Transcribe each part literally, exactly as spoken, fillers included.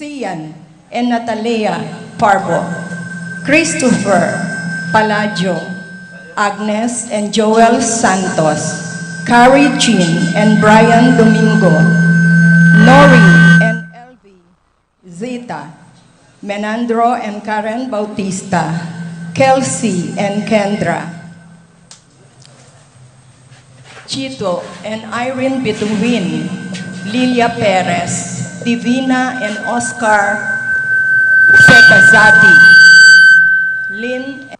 Sian and Natalia Parbo, Christopher Palacio, Agnes and Joel Santos, Carrie Jean and Brian Domingo, Nori and Elvie, Zita, Menandro and Karen Bautista, Kelsey and Kendra, Chito and Irene Bituin, Lilia Perez, Divina and Oscar Setazati, Lynn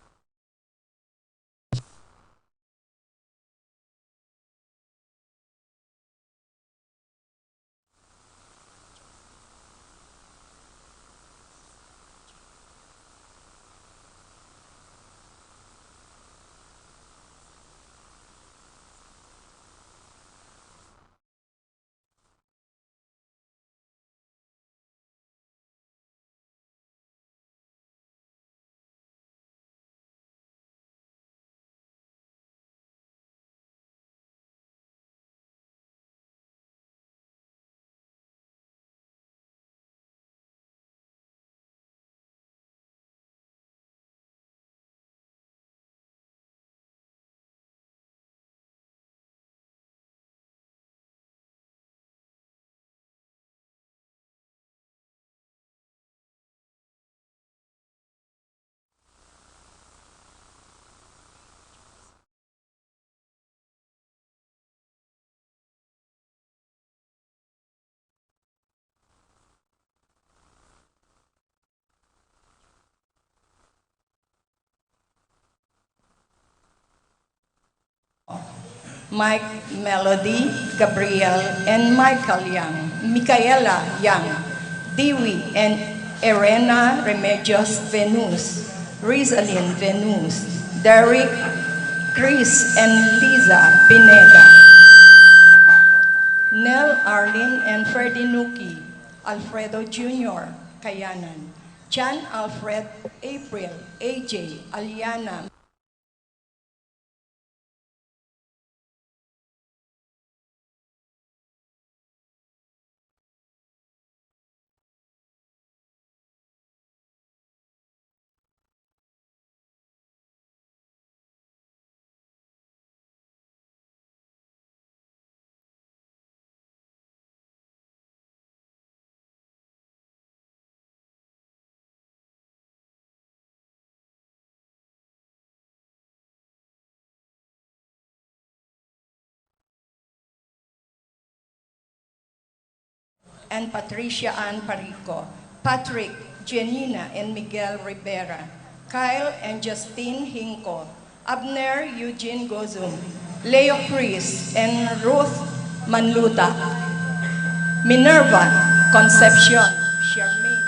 Mike, Melody, Gabriel, and Michael Yang, Michaela Yang, Dewey and Erena Remedios Venus, Rizalin Venus, Derek, Chris, and Liza Pineda, Nel, Arlene, and Ferdy Nuki, Alfredo Junior Kayanan, Chan Alfred, April, A J, Aliana, and Patricia Ann Parico, Patrick, Jenina, and Miguel Rivera, Kyle and Justine Hinco, Abner Eugene Gozum, Leo Chris, and Ruth Manluta, Minerva Concepcion, Shermaine.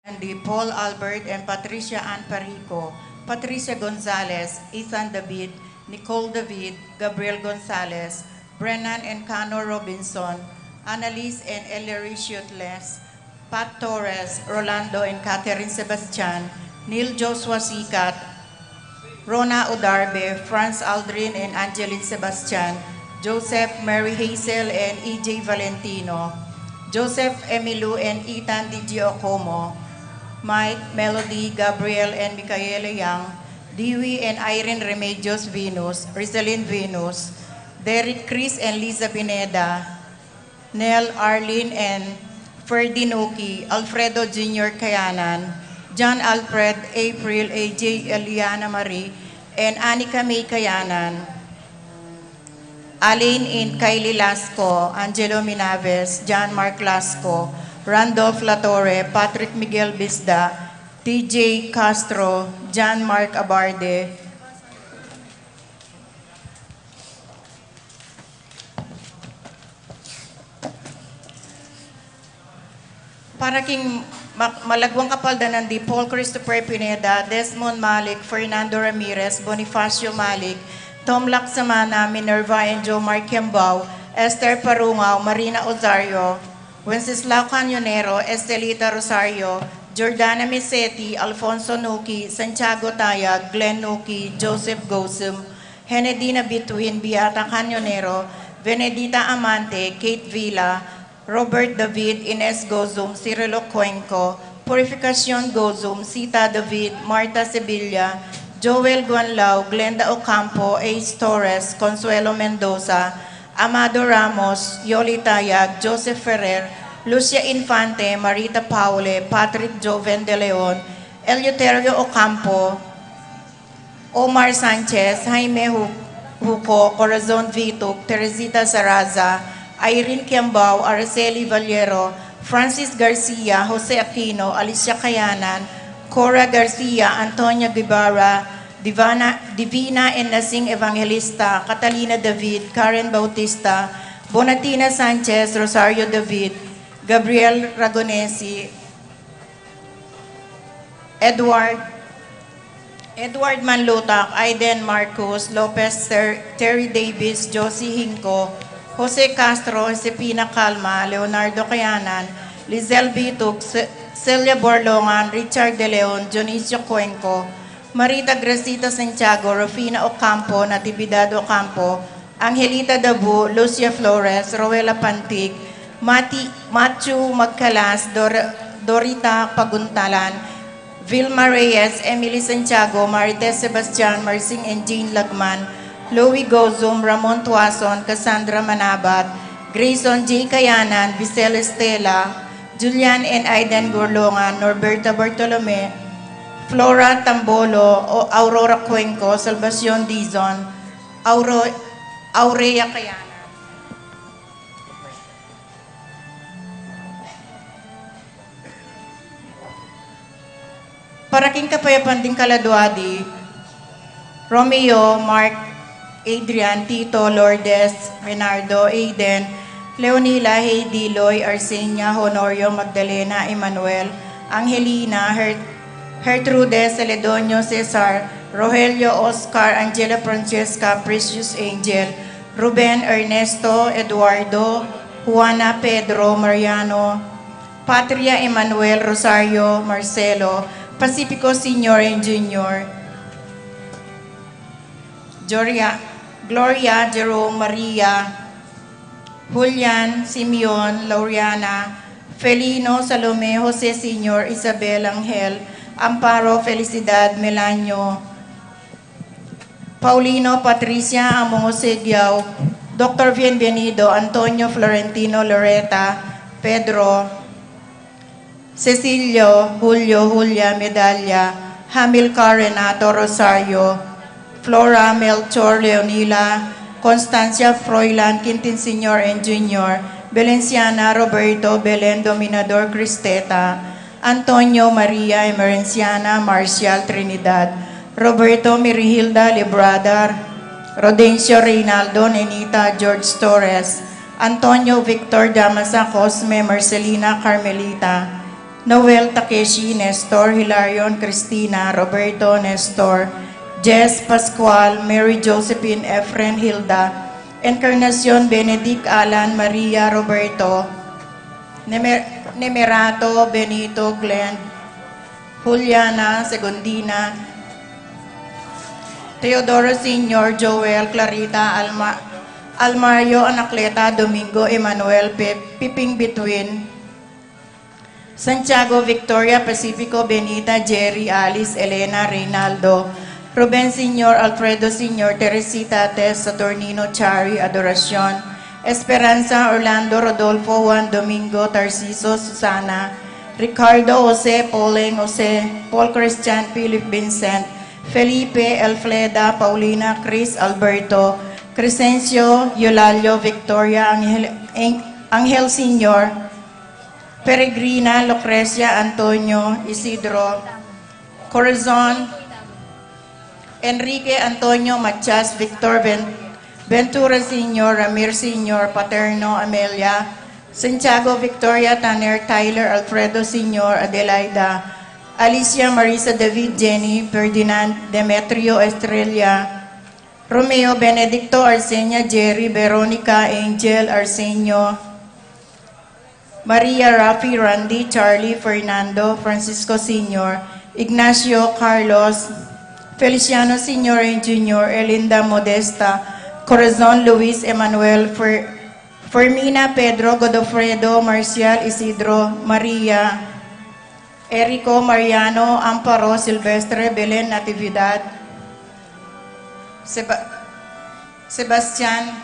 Andy, Paul Albert and Patricia Ann Parico, Patricia Gonzalez, Ethan David, Nicole David, Gabriel Gonzalez, Brennan and Cano Robinson, Annalise and Ellery Shutles, Pat Torres, Rolando and Catherine Sebastian, Neil Joshua Sikat, Rona Odarbe, Franz Aldrin and Angeline Sebastian, Joseph, Mary Hazel and E J Valentino, Joseph, Emilu and Ethan D G Ocomo, Mike, Melody, Gabriel and Micaela Young, Dewey and Irene Remedios Venus, Rizalin Venus, Derek, Chris and Liza Pineda, Nel, Arlene and Ferdy Nuki, Alfredo Junior Kayanan, John Alfred, April, A J, Eliana Marie, and Anika May Kayanan, Aline and Kylie Lasco, Angelo Minaves, John Mark Lasco, Randolph Latorre, Patrick Miguel Bisda, T J Castro, John Mark Abarde, Para king ma-, malagwang kapaldanan di Paul Christopher Pineda, Desmond Malik, Fernando Ramirez, Bonifacio Malik, Tom Laksamana, Minerva and Joe Mark Kembao, Esther Parungaw, Marina Ozario, Wenceslao Cañonero, Estelita Rosario, Jordana Meseti, Alfonso Nuki, Santiago Tayag, Glenn Nuki, Joseph Gosum, Henedina Bitwin, Beata Cañonero, Venedita Amante, Kate Villa, Robert David, Ines Gozum, Cirilo Cuenco, Purificacion Gozum, Sita David, Martha Sevilla, Joel Guanlao, Glenda Ocampo, Ace Torres, Consuelo Mendoza, Amado Ramos, Yoli Tayag, Joseph Ferrer, Lucia Infante, Marita Paule, Patrick Joven de Leon, Eleuterio Ocampo, Omar Sanchez, Jaime Hu-, Huco, Corazon Vituk, Teresita Saraza, Irene Kiambao, Araceli Valero, Francis Garcia, Jose Aquino, Alicia Kayanan, Cora Garcia, Antonia Guevara, Divana, Divina and Nasing Evangelista, Catalina David, Karen Bautista, Bonatina Sanchez, Rosario David, Gabriel Ragonesi, Edward, Edward Manlutak, Aiden Marcos, Lopez Ter-, Terry Davis, Josie Hinco, Jose Castro, Josefina Calma, Leonardo Kayanan, Lizelle Bituk, Ce-, Celia Borlongan, Richard De Leon, Dionisio Cuenco, Marita Gracita Santiago, Rufina Ocampo, Natividad Ocampo, Angelita Dabu, Lucia Flores, Roela Pantic, Mati-, Matthew Magcalas, Dor-, Dorita Paguntalan, Vilma Reyes, Emily Santiago, Marites Sebastian, Marsing and Jane Lagman, Louie Gozum, Ramon Tuason, Cassandra Manabat, Grayson J Kayanan, Vicel Estela, Julian and Aiden Gurlongan, Norberta Bartolome, Flora Tambolo, O-, Aurora Cuenco, Salvacion Dizon, Auro-, Aurea Kayanan. Para king kapayapan ding kaladua di, Romeo, Mark, Adrian, Tito, Lourdes, Renardo, Aiden, Leonila, Heidi, Loy, Arsenia, Honorio, Magdalena, Emmanuel, Angelina, Her-, Gertrude, Celedonio, Cesar, Rogelio, Oscar, Angela, Francesca, Precious Angel, Ruben, Ernesto, Eduardo, Juana, Pedro, Mariano, Patria, Emmanuel, Rosario, Marcelo, Pacifico Senior and Junior, Gloria, Gloria, Jerome, Maria, Julian, Simeon, Lauriana, Felino, Salome, Jose Senior, Isabel, Angel, Amparo, Felicidad, Melanio, Paulino, Patricia, Among Jose Diao, Doctor Bienvenido, Antonio, Florentino, Loreta, Pedro, Cecilio, Julio, Julia, Medalla, Hamilcar, Renato, Rosario, Flora, Melchor, Leonila, Constancia, Froilan, Quintin Senior and Junior, Belenciana, Roberto, Belen, Dominador, Cristeta, Antonio, Maria, Emerenciana, Marcial, Trinidad, Roberto, Mirihilda, Librada, Rodencio, Reynaldo, Nenita, George Torres, Antonio, Victor, Damasa, Cosme, Marcelina, Carmelita, Noel Takeshi, Nestor, Hilarion, Cristina, Roberto, Nestor, Jess, Pascual, Mary Josephine, Efren, Hilda, Encarnacion, Benedict, Alan, Maria, Roberto, Nemer- Nemerato, Benito, Glenn, Juliana, Segundina, Teodoro Senior, Joel, Clarita, Alma, Almario, Anacleta, Domingo, Emmanuel, Pe- Piping, Between, Santiago, Victoria, Pacifico, Benita, Jerry, Alice, Elena, Reynaldo, Ruben Senior, Alfredo Senior, Teresita, Tess, Saturnino, Chari, Adoracion, Esperanza, Orlando, Rodolfo, Juan, Domingo, Tarciso, Susana, Ricardo, Jose, Pauling, Jose, Paul, Christian, Philip, Vincent, Felipe, Elfreda, Paulina, Chris, Alberto, Crescencio, Eulalio, Victoria, Angel, Ang- Angel Senior, Peregrina, Lucrecia, Antonio, Isidro, Corazon, Enrique, Antonio, Matias, Victor, Ven- Ventura Senior, Ramir Senior, Paterno, Amelia, Santiago, Victoria, Tanner, Tyler, Alfredo Senior, Adelaida, Alicia, Marisa, David, Jenny, Ferdinand, Demetrio, Estrella, Romeo, Benedicto, Arsenia, Jerry, Veronica, Angel, Arsenio, Maria, Rafi, Randy, Charlie, Fernando, Francisco Senior, Ignacio, Carlos, Feliciano Senior and Junior, Erlinda, Modesta, Corazon, Luis, Emmanuel, Fer- Fermina, Pedro, Godofredo, Marcial, Isidro, Maria, Erico, Mariano, Amparo, Silvestre, Belen, Natividad, Seba- Sebastian,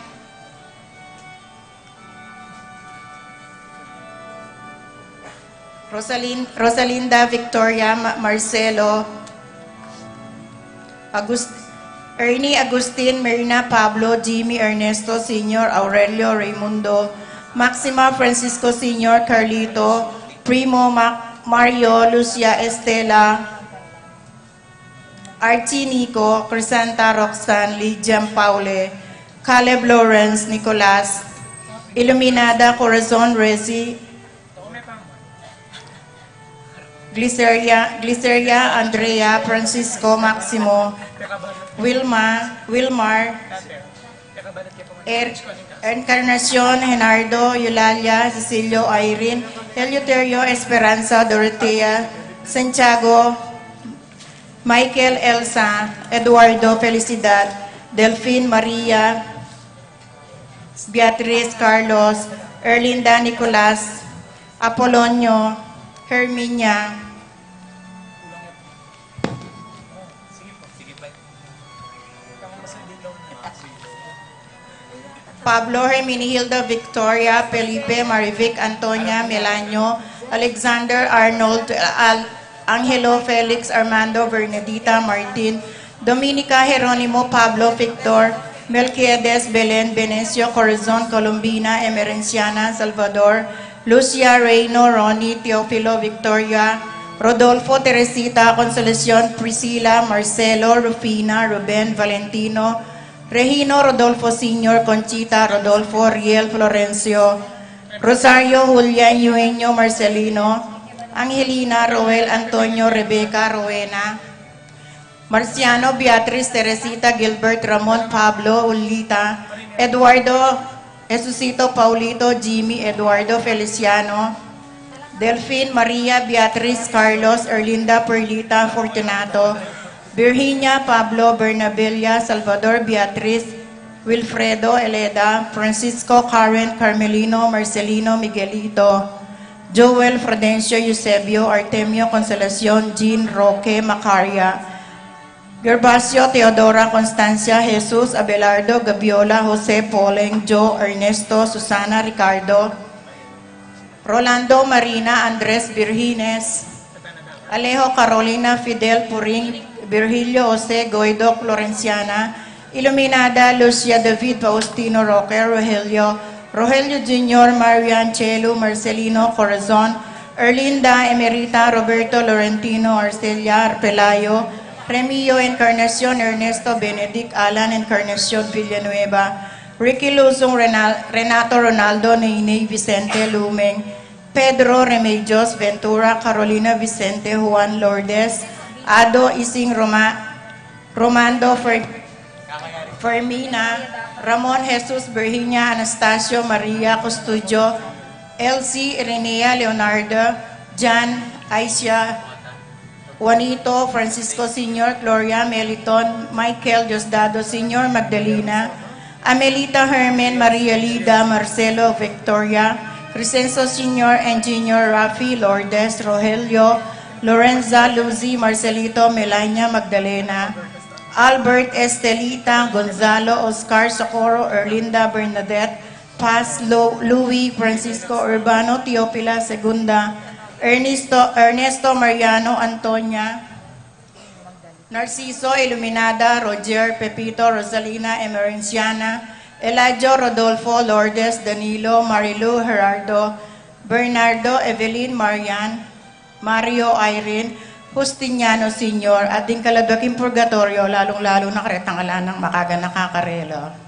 Rosalin- Rosalinda, Victoria, Ma- Marcelo, Agust- Ernie, Agustin, Merina, Pablo, Jimmy, Ernesto Senior, Aurelio, Raimundo, Maxima, Francisco Senior, Carlito, Primo, Ma- Mario, Lucia, Estela, Archie, Nico, Crisanta, Roxanne, Lydia, Paule, Caleb, Lawrence, Nicolas, Iluminada, Corazon, Resi, Gliceria, Gliceria, Andrea, Francisco, Maximo, Wilma, Wilmar, Er- Encarnacion, Genardo, Eulalia, Cecilio, Irene, Eleuterio, Esperanza, Dorotea, Santiago, Michael, Elsa, Eduardo, Felicidad, Delfin, Maria, Beatriz, Carlos, Erlinda, Nicolas, Apolonio, Herminia, Pablo, Herminihilda, Victoria, Felipe, Marivic, Antonia, Melanio, Alexander, Arnold, Al- Angelo, Felix, Armando, Bernadita, Martin, Dominica, Jeronimo, Pablo, Victor, Melquiades, Belen, Venecio, Corazon, Colombina, Emerenciana, Salvador, Lucia, Reino, Ronnie, Teofilo, Victoria, Rodolfo, Teresita, Consolacion, Priscila, Marcelo, Rufina, Ruben, Valentino, Regino, Rodolfo Senior, Conchita, Rodolfo, Riel, Florencio, Rosario, Julian, Eugenio, Marcelino, Angelina, Roel, Antonio, Rebeca, Rowena, Marciano, Beatriz, Teresita, Gilbert, Ramon, Pablo, Ulita, Eduardo, Jesucito, Paulito, Jimmy, Eduardo, Feliciano, Delfin, Maria, Beatriz, Carlos, Erlinda, Perlita, Fortunato, Virginia, Pablo, Bernabella, Salvador, Beatriz, Wilfredo, Eleda, Francisco, Karen, Carmelino, Marcelino, Miguelito, Joel, Frudencio, Eusebio, Artemio, Consolacion, Jean, Roque, Macaria, Gervasio, Teodora, Constancia, Jesus, Abelardo, Gabiola, Jose, Poleng, Joe, Ernesto, Susana, Ricardo, Rolando, Marina, Andres, Virgines, Alejo, Carolina, Fidel, Puring, Virgilio, Jose, Guido, Florenciana, Iluminada, Lucia, David, Faustino, Roque, Rogelio, Rogelio Junior, Marian, Chelu, Marcelino, Corazon, Erlinda, Emerita, Roberto, Laurentino, Arcelia, Pelayo, Remio, Encarnacion, Ernesto, Benedict, Alan, Encarnacion, Villanueva, Ricky, Luzon, Renal- Renato, Ronaldo, Nene, Vicente, Lumeng, Pedro Remedios Ventura, Carolina Vicente, Juan Lourdes, Ado Ising Roma, Romando Fer-, Fermina, Ramon Jesus, Virginia, Anastasio, Maria, Custodio, Elsie, Irinea, Leonardo, Jan, Aisha, Juanito, Francisco Senior, Gloria, Meliton, Michael, Diosdado Senior, Magdalena, Amelita, Hermen, Maria Lida, Marcelo, Victoria, Crescenzo Senior and Junior, Rafi, Lourdes, Rogelio, Lorenza, Lucy, Marcelito, Melania, Magdalena, Albert, Estelita, Gonzalo, Oscar, Socorro, Erlinda, Bernadette, Paz, Lo-, Louis, Francisco, Urbano, Teofila, Segunda, Ernesto, Ernesto, Mariano, Antonia, Narciso, Iluminada, Roger, Pepito, Rosalina, Emerenciana, Eladio, Rodolfo, Lourdes, Danilo, Marilu, Gerardo, Bernardo, Evelyn, Marian, Mario, Irene, Justiniano Senior, at ding kaladwa king purgatorio, lalung-lalu na karetang ala nang makaganaka karela.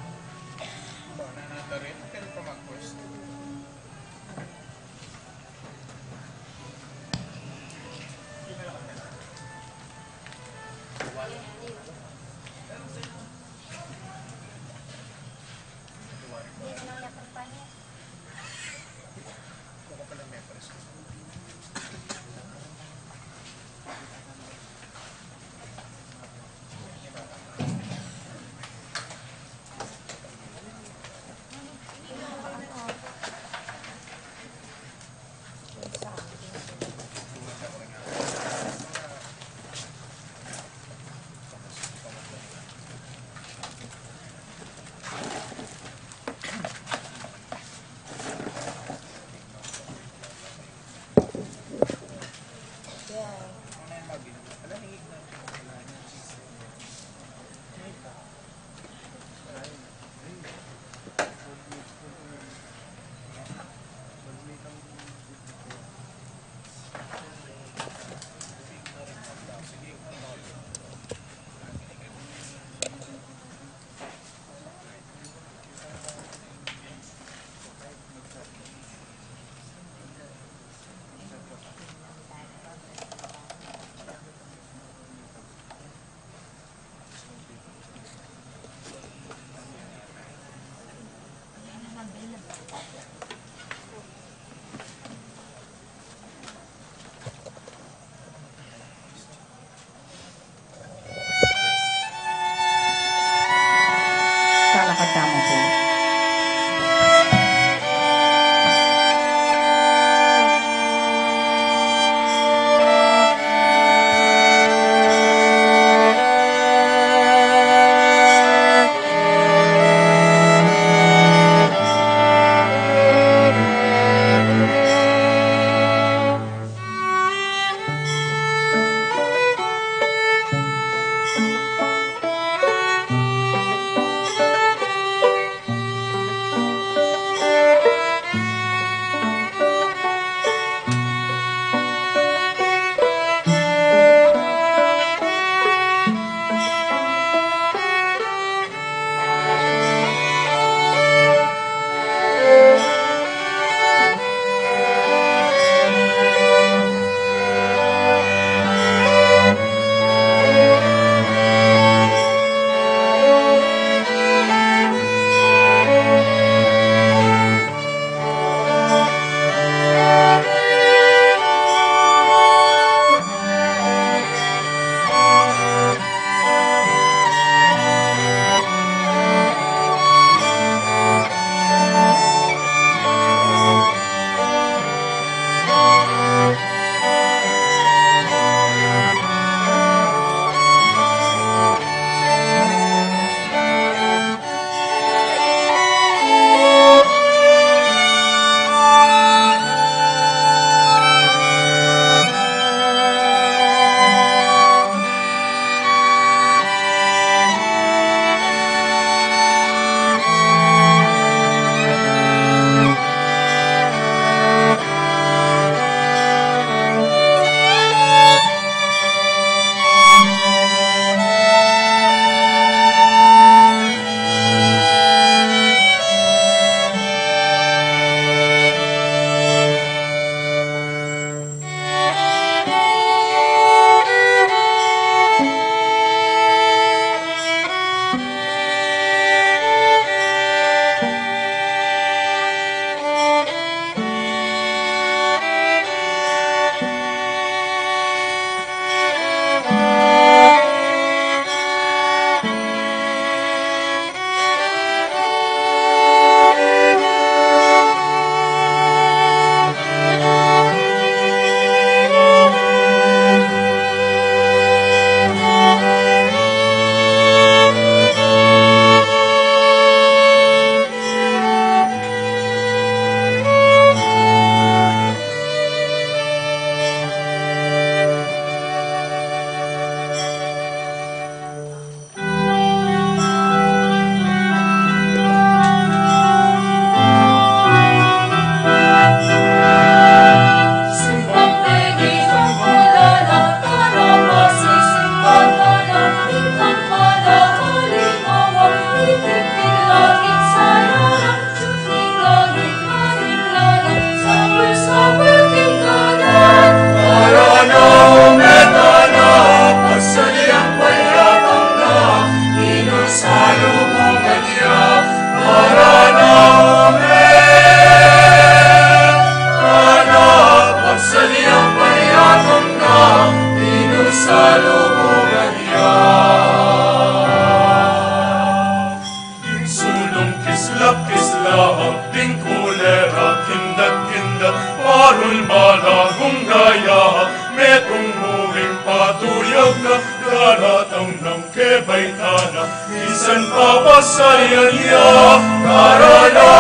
San papasalian ya, karana,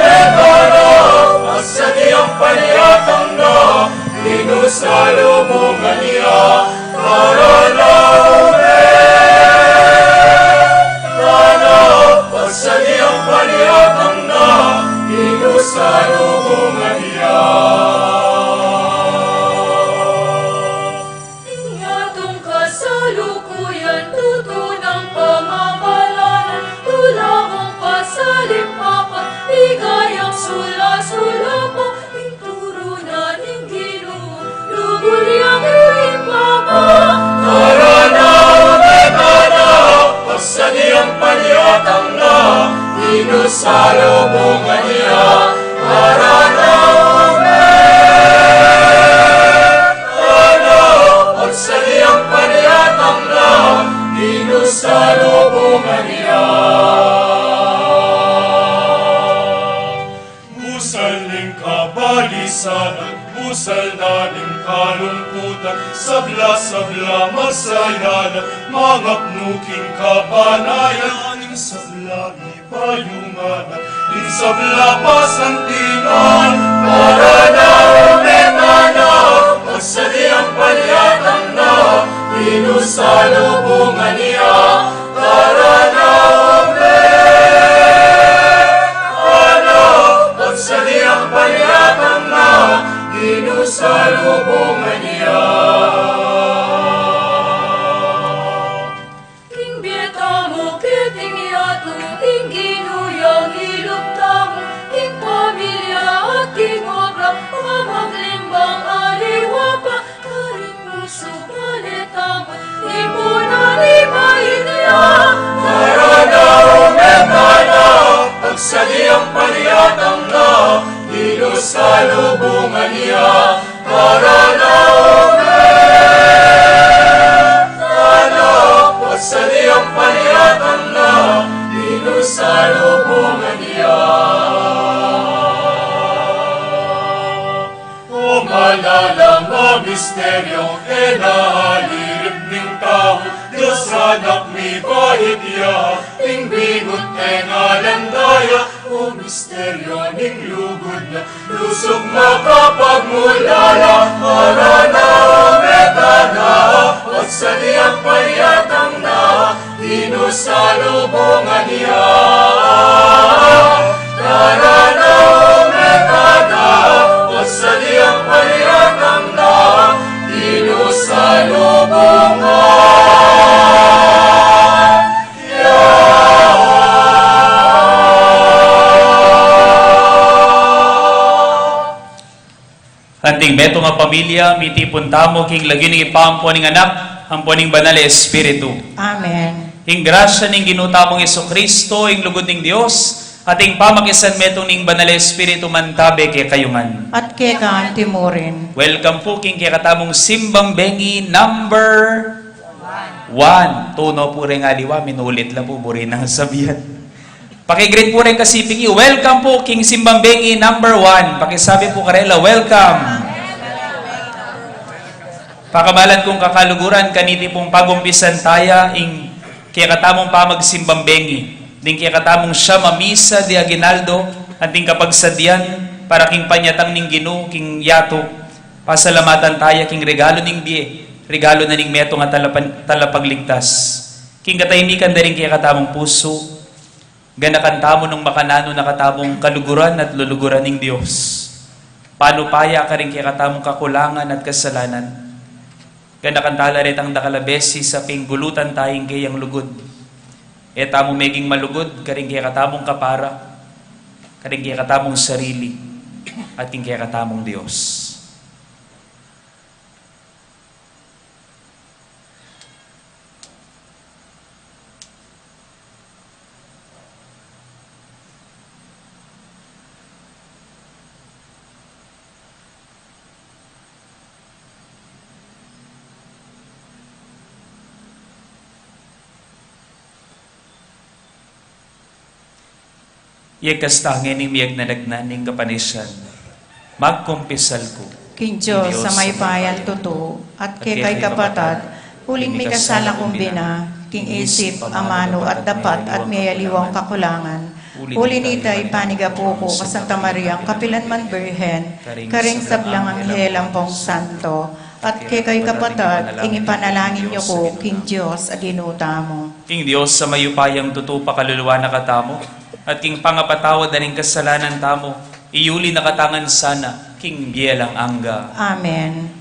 metana, pagsadiang panyatang na, inusalubungan ya, karana, metana, pagsadiang panyatang na, inusalubungan ya. Ing yatung kasalukuyan, tutu nang pamabalanan, tula mung pasalimpapan, ligayang sula-sula pa, ing turu na ning Ginu, lugud yang iring Ama. Karana, metana, pagsadiang panyatang na, inusalubungan ya, karana, metana, pagsadiang panyatang na, inusalubungan ya. Busal ning kabalisanan, busal na ning kalungkutan, sabla-sabla masayalan, mangapnu king kapanayan, ning sabla ipayungan, ning sabla pasantingan, karana, metana, pagsadiang panyatang na, inusalubungan ya, karana, metana, pagsadiang panyatang na, inusalubungan ya. King bie tamu keting yatu, ing Ginu yang ilub tamu, ing pamilya at king obra, pamaglimbang aliwa pa, karing pusu bale tamu, ipunan ing bait ya, karana, metana, pagsadiang panyatang na, inusalubungan ya, karana, metana, pagsadiang panyatang na, inusalubungan ya. O malalam a misteryo, e na alirip ning tau, Dios Anak mibait ya, ing bingut e ngalan da ya, o misteryo ning lugud na, lusug makapagmulala, karana, metana, pagsadiang panyatang na, inusalubungan ya. Karana, metana, pagsadiang panyatang na, inusalubungan ya. Anting metung a pamilya, mitipun tamu king lagyu ning Ibpa, ampo ning Anak, ampo ning Banal a Espiritu. Amen. Ing grasya ning Ginu tamung Jesucristo, ing lugud ning Dios, at ing pamakisan metung ning Banal a Espiritu mantabe kekayu ngan. At keka anti mu rin. Welcome pu king kekatamung simbang bengi number one. Tuno pu reng aliwa, minulit la pu, buri nang sabian. Paki-greet pu reng kasiping yu, "Welcome pu king simbang bengi number one." Pakisabi pu karela, "Welcome." Pakamalan kung kakaluguran, kaniti pung pagumpisan taya ing kekatamung pamagsimbang bengi, ding kekatamung siyam a misa de aguinaldo, anting kapagsadian para king panyatang ning Ginu king yatu. Pasalamatan taya king regalu ning bie, regalu na ning metung a talapan-, talapagligtas. King katahimikan da ring kekatamung pusu, ganakan tamu nung makananu na katamung kaluguran at luluguran ning Dios. Panupa ya karing kekatamung kakulangan at kasalanan. Ganakan tala retang dakal a beses a pinggulutan taya ing keyang lugud. E tamu meging malugud karing kekatamung kapara, karing kekatamung sarili, at king kekatamung Dios. Iyagkas ta ngening miyagnanagnan ning kapanisian. Magkumpisal ku king Dios a mayupaya at tutu, at kekay kapatad, uling mikasala kung bina, king isip, amanu at dapat at miyaliwang kakulangan. Uli nita, ipanigapu ku ka Santa Mariang kapilan man Birhen, karing sablang anghel ampong santo, at kekay kapatad, ing ipanalangin yu ku king Dios a Ginu tamu. King Dios a mayupayang tutu pakaluluan na katamu, at king pangapatawad da ring kasalanan tamu, iyuli na katamu ngan sana king bie alang angga. Amen.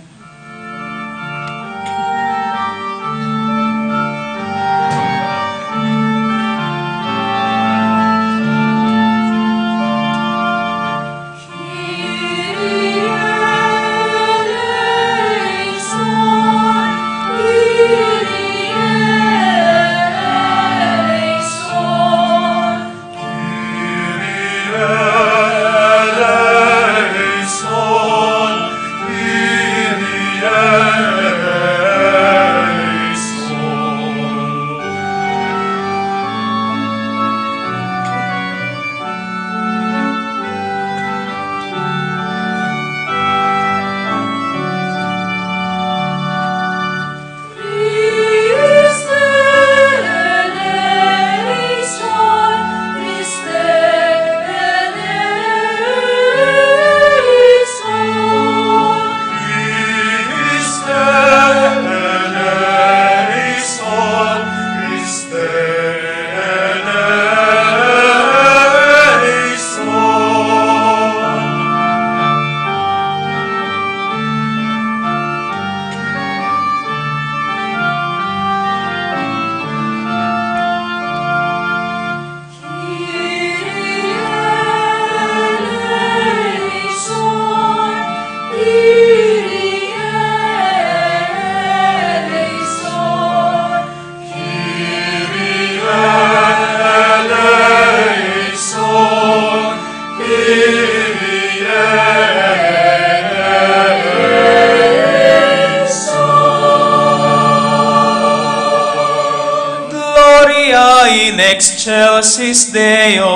Gloria in excelsis Deo.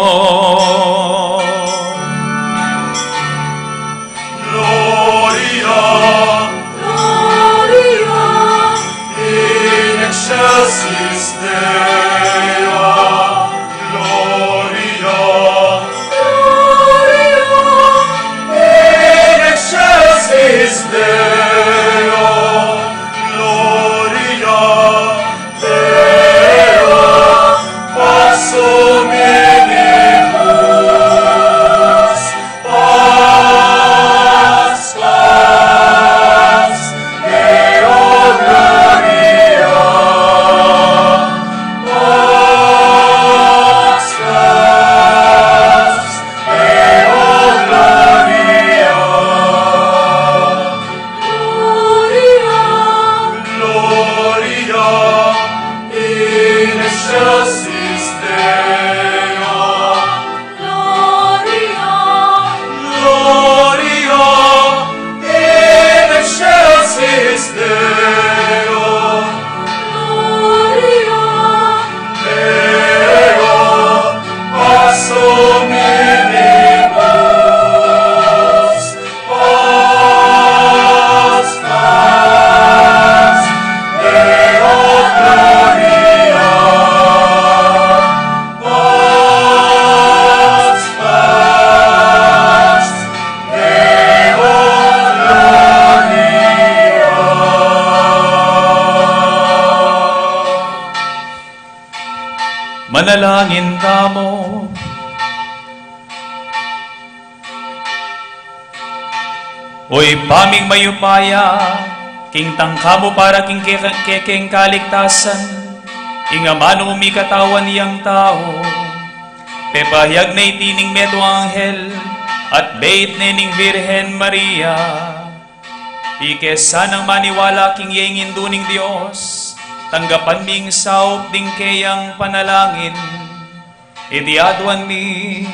Gloria, Gloria in excelsis Deo. Gloria, Gloria in excelsis Deo. Gloria Deo, Pax hominibus, Pax, Pax Deo gloria, Pax, Pax Deo gloria. Gloria, Gloria in excelsis Deo. Gloria, Gloria in excelsis Deo. Gloria Deo, Pax hominibus, Pax, Pax Deo gloria, Pax, Pax Deo gloria. Manalangin tamu. O Ibpa ming mayupaya, king tangka mu para king ke-, kekeng kaligtasan, ing amanu mung mikatawan yang tau, pepahayag na iti ning metung a anghel, at beit ne ning Virgen Maria. Ika sanang maniwala king ya ing Indu ning Dios, tanggapan ming saup ding keyang panalangin. Iti aduan mi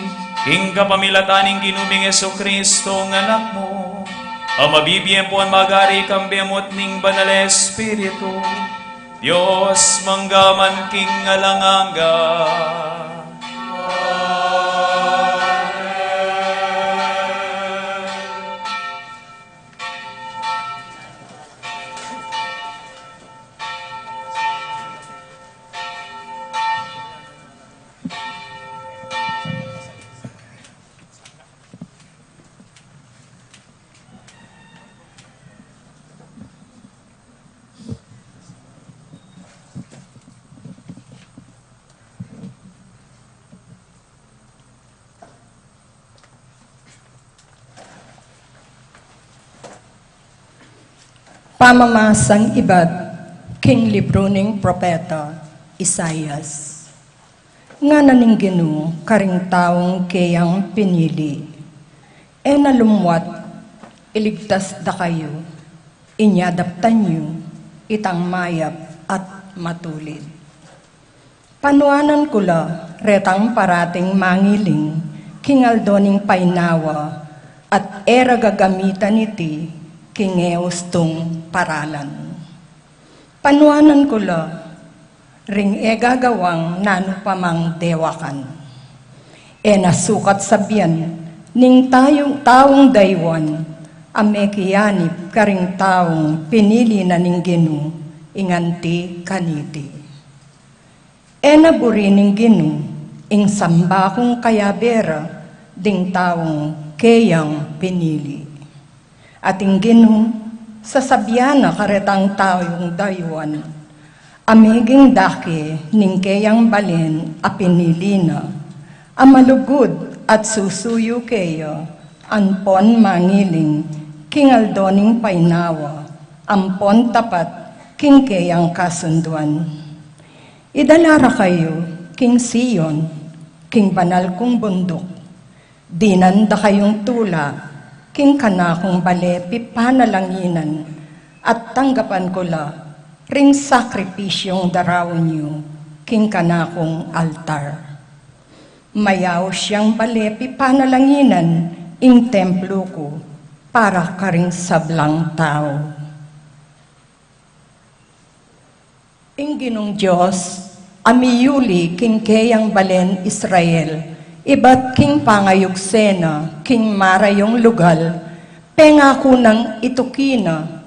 king kapamilatan ning Ginu ming Jesucristo, a Anak mu, a mabibie ampon magari kambe mu at ning Banal a Espiritu, Dios mangga man king alang angga. Amen. Pamamasang ibat king libru ning propeta Isaias. Ngana ning Ginu karing taung keyang pinili, "E na lumwat, iligtas da kayu, inya daptan yu itang mayap at matulid." Panuanan ku la retang parating mangiling king aldo ning painawa, at e ra gagamitan iti king e ustung paralan. Panuanan ku la ring e gagawang nanu pamang dewakan. E na sukat sabian ning tayung, taung dayuan a mekianib karing taung pinili na ning Ginu ing anti kaniti. E na buri ning Ginu ing samba kung kayabe ra ding taung keyang pinili. At ing Ginu sasabian na karetang taung dayuan a meging dake ning keyang balen a pinili na, a malugud at susuyu keya ampon mangiling king aldo ning painawa, ampon tapat king keyang kasunduan. Idala ra kayu king Sion, king banal kung bunduk. Dinan da kayung tula king kanakung bale pipanalanginan, at tanggapan ku la ring sakripisyung daraun yu king kanakung altar. Mayaus yang bale pipanalanginan ing templu ku para karing sablang tau. Ing Ginung Dios a miyuli king keyang balen Israel, ibat king pangayugse na king marayung lugal, pengaku nang ituki na,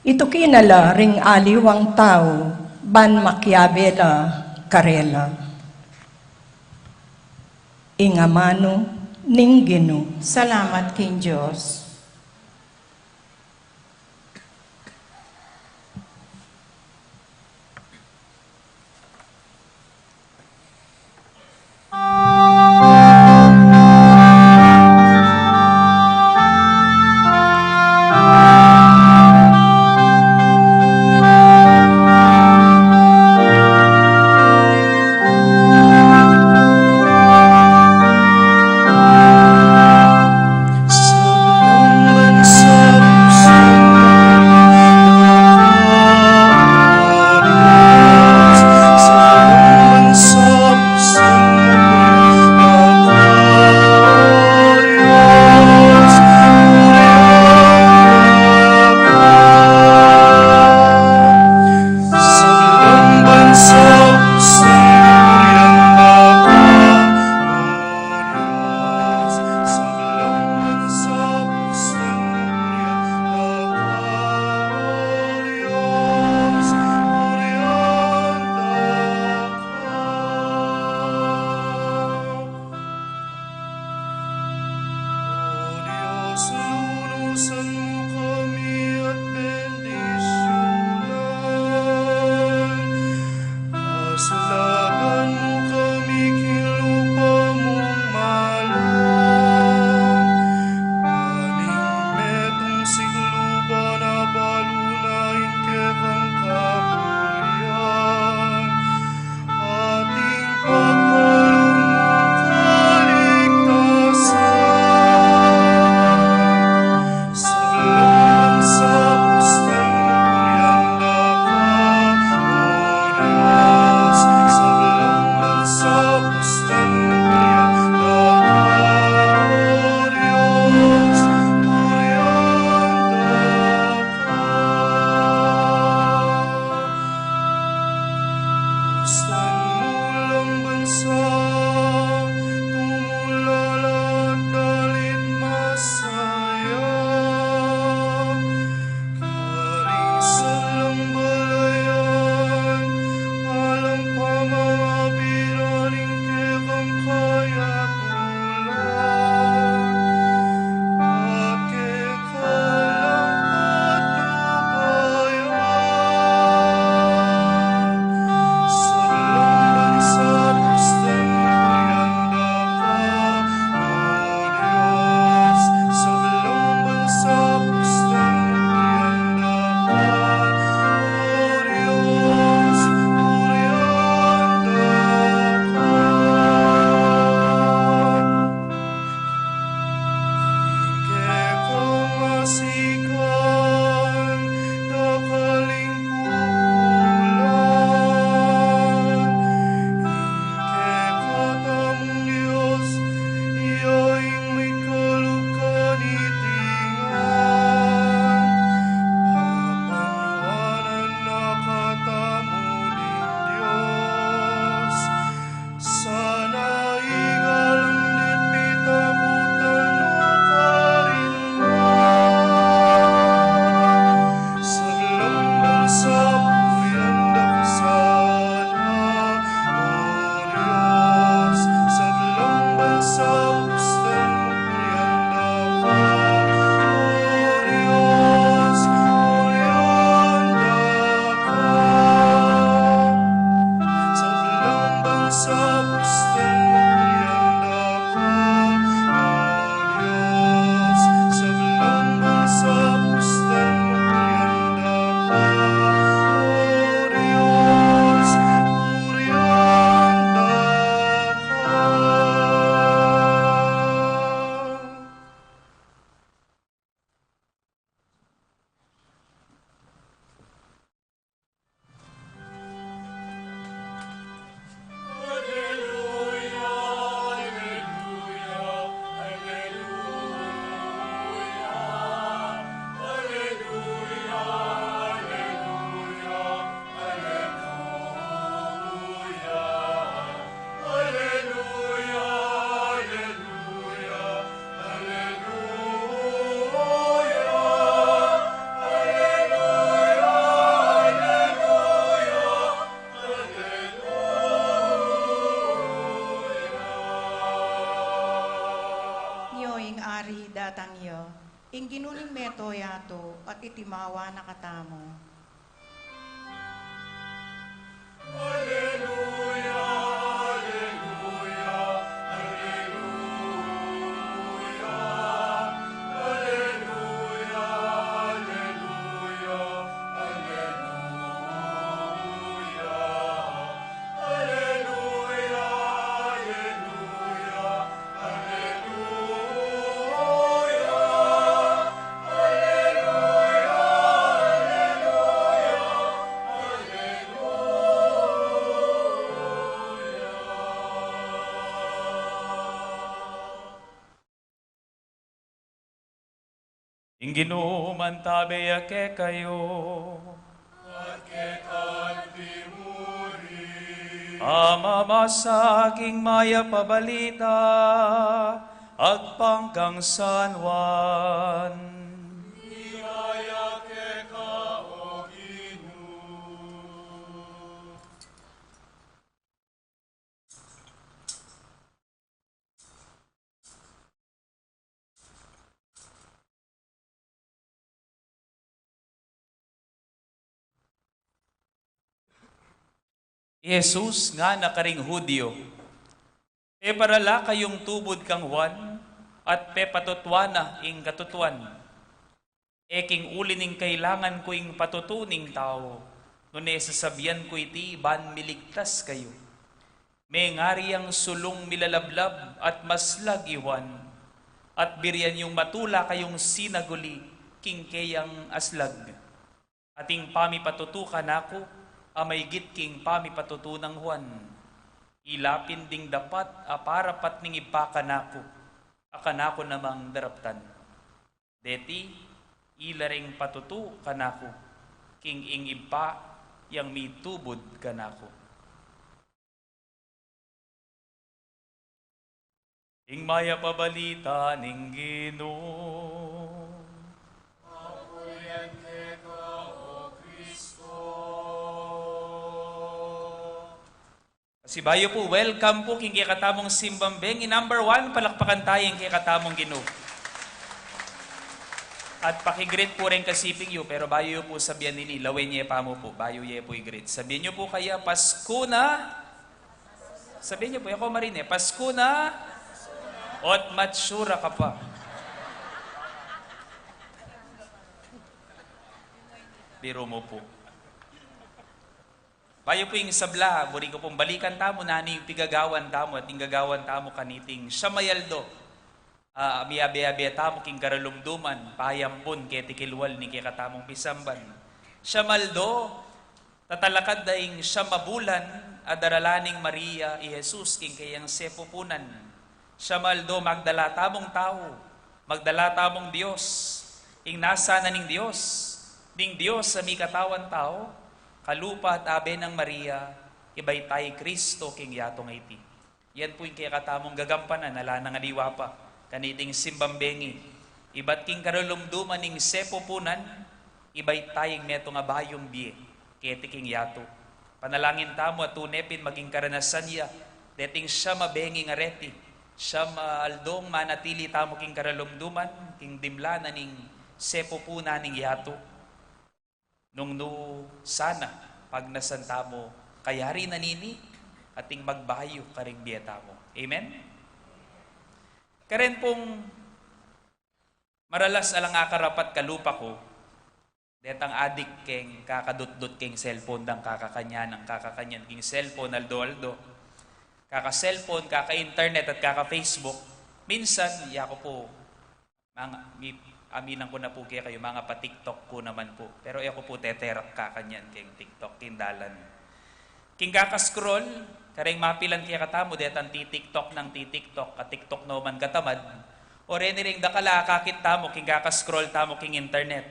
ituki na la ring aliwang tau ban makiabe la karela. Ing amanu ning Ginu. Salamat king Dios. Ing Ginu ning meto yatu at itimawa na katamu. Ing Ginu mantabe ya kekayu. At keka mu rin. Pamamasa king Mayap a Balita agpang kang San Juan. Ligaya keka, O Ginu. I Jesus ngana karing Judio, peparala kayung tubud kang Juan, at pepatutuan na ing katutuan. E king uli ning kailangan ku ing patutu ning tau, nune sasabian ku iti ban miligtas kayu. Mengari yang sulung milalablab at maslag i Juan, at birian yung matula kayung sinaguli king keyang aslag. At ing pamipatutu kanaku a maigit king pamipatutu nang Juan. Ila pin ding dapat a parapat ning Ibpa kanaku, a kanaku namang daraptan. Deti, ila ring patutu kanaku, king ing Ibpa yang mitubud kanaku. Ing Mayap a Balita ning Ginu. Papurian keka, O Kristo. Pasibayu pu, welcome pu king kekatamung simbang bengi number one, palakpakan taya ing kekatamung Ginu. At paki-greet pu reng kasiping yu, pero bayu yu pu sabian ini, lawen ye pa mu pu, bayu ye pu i-greet. Sabian yu pu kaya, Pasku na. Sabian yu pu, e ku marine, Pasku na. Ot matsura ka pa. Biru mu pu. Bayu pu ing sabla, buri ku pung balikan tamu nanu ing pigagawan tamu at ing gagawan tamu kaniting siyam a aldo. A, miyabe-abe tamu king karalumduman, payambun keti kilwal ning kekatamung pisamban. Siyam a aldo, tatalakad da ing siyam a bulan a darala ning Maria i Jesus king keyang sepupunan. Siyam a aldo, magdala tamung tau, magdala tamung Dios, ing nasa na ning Dios, ning Dios a mikatawan tau, kalupa at abe nang Maria, ibat taya i Kristo king yatu ngeni. Yan pu ing kekatamung gagampanan, ala nang aliwa pa, kaniting simbang bengi, ibat king karalumduman ning sepupunan, ibat taya ing metung a bayung bie keti king yatu. Panalangin tamu a tune pin maging karanasan ya deting siyam a bengi ngan reti, siyam a aldong manatili tamu king karalumduman, king dimla na ning sepupunan ning yatu. Nung nu sana pagnasan tamu kayari na nini, ating magbayu karing bie tamu. Amen? Karen pung maralas alang akarapat kalupa ku, detang adik keng kakadutdut keng cellphone dang kakakanyan, nang kakakanyan king cellphone aldo-aldo. Kaka-cellphone, kaka-internet, at kaka-Facebook. Minsan, yaku pu, manga, mi, aminan ku na pu kekayu, manga pa-TikTok ku naman pu. Pero e ku pu teterak kakanyan keng TikTok, king dalan. King kaka-scroll, kareng mapilan kekatamu, detang ti-TikTok nang ti-TikTok, ka-TikTok no man katamad. O reni ring dakal a akakit tamu, king kaka-scroll tamu king internet.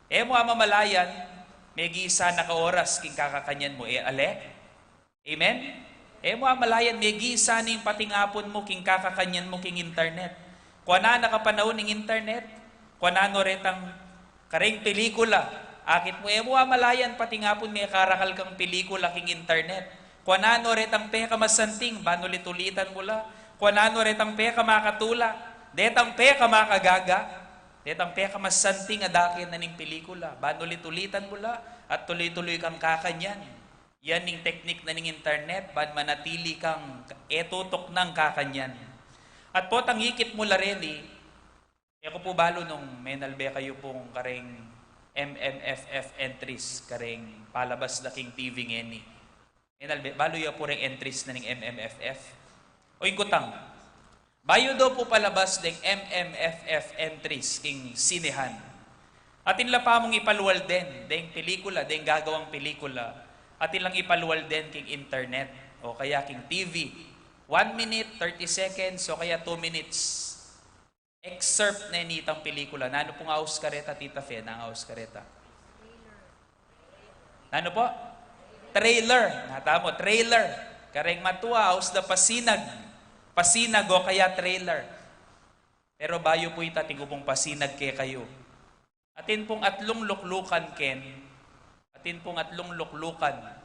E mu amamalayan, megisa na ka oras king kakakanyan mu, e ale? Amen? E mu amalayan, megisa ning patingapun mu king kakakanyan mu king internet. Kuanan na ka panaun ning internet, kuanan no retang kareng pelikula. Akit mu, e mu amalayan, patingapun, mekarakal kang pelikula king internet. Kuanan no retang pekamasanting, ban ulit-ulitan mu la. Kuanan no retang pekamakatula, detang pekamakagaga. Detang pekamasanting a dake na ning pelikula, ban ulit-ulitan mu la at tuloy-tuloy kang kakanyan. Yan ing teknik na ning internet, ban manatili kang e tutuknang kakanyan. At potang ikit mu la reni, e ku pu balu nung menalbe kayu pung kareng M M F F entries, kareng palabas da king T V ngeni. Menalbe, balu yu pu reng entries na ning M M F F? O ing kutang, bayu do pu palabas deng M M F F entries king sinehan, atin la pa mung ipalwal den deng pelikula, deng gagawang pelikula, atin lang ipalwal den king internet o kaya king T V. One minute, thirty seconds, o kaya two minutes. Excerpt ne nitang pelikula. Nanu pung aus kareta, Tita Fe? Nang aus kareta? Nanu po? Trailer. Nata mo, trailer. Kareng matua, aus da pasinag. Pasinag o kaya trailer. Pero bayu pu ita, atin ku pung pasinag kekayu. Atin pung atlung luklukan ken. Atin pung atlung luklukan.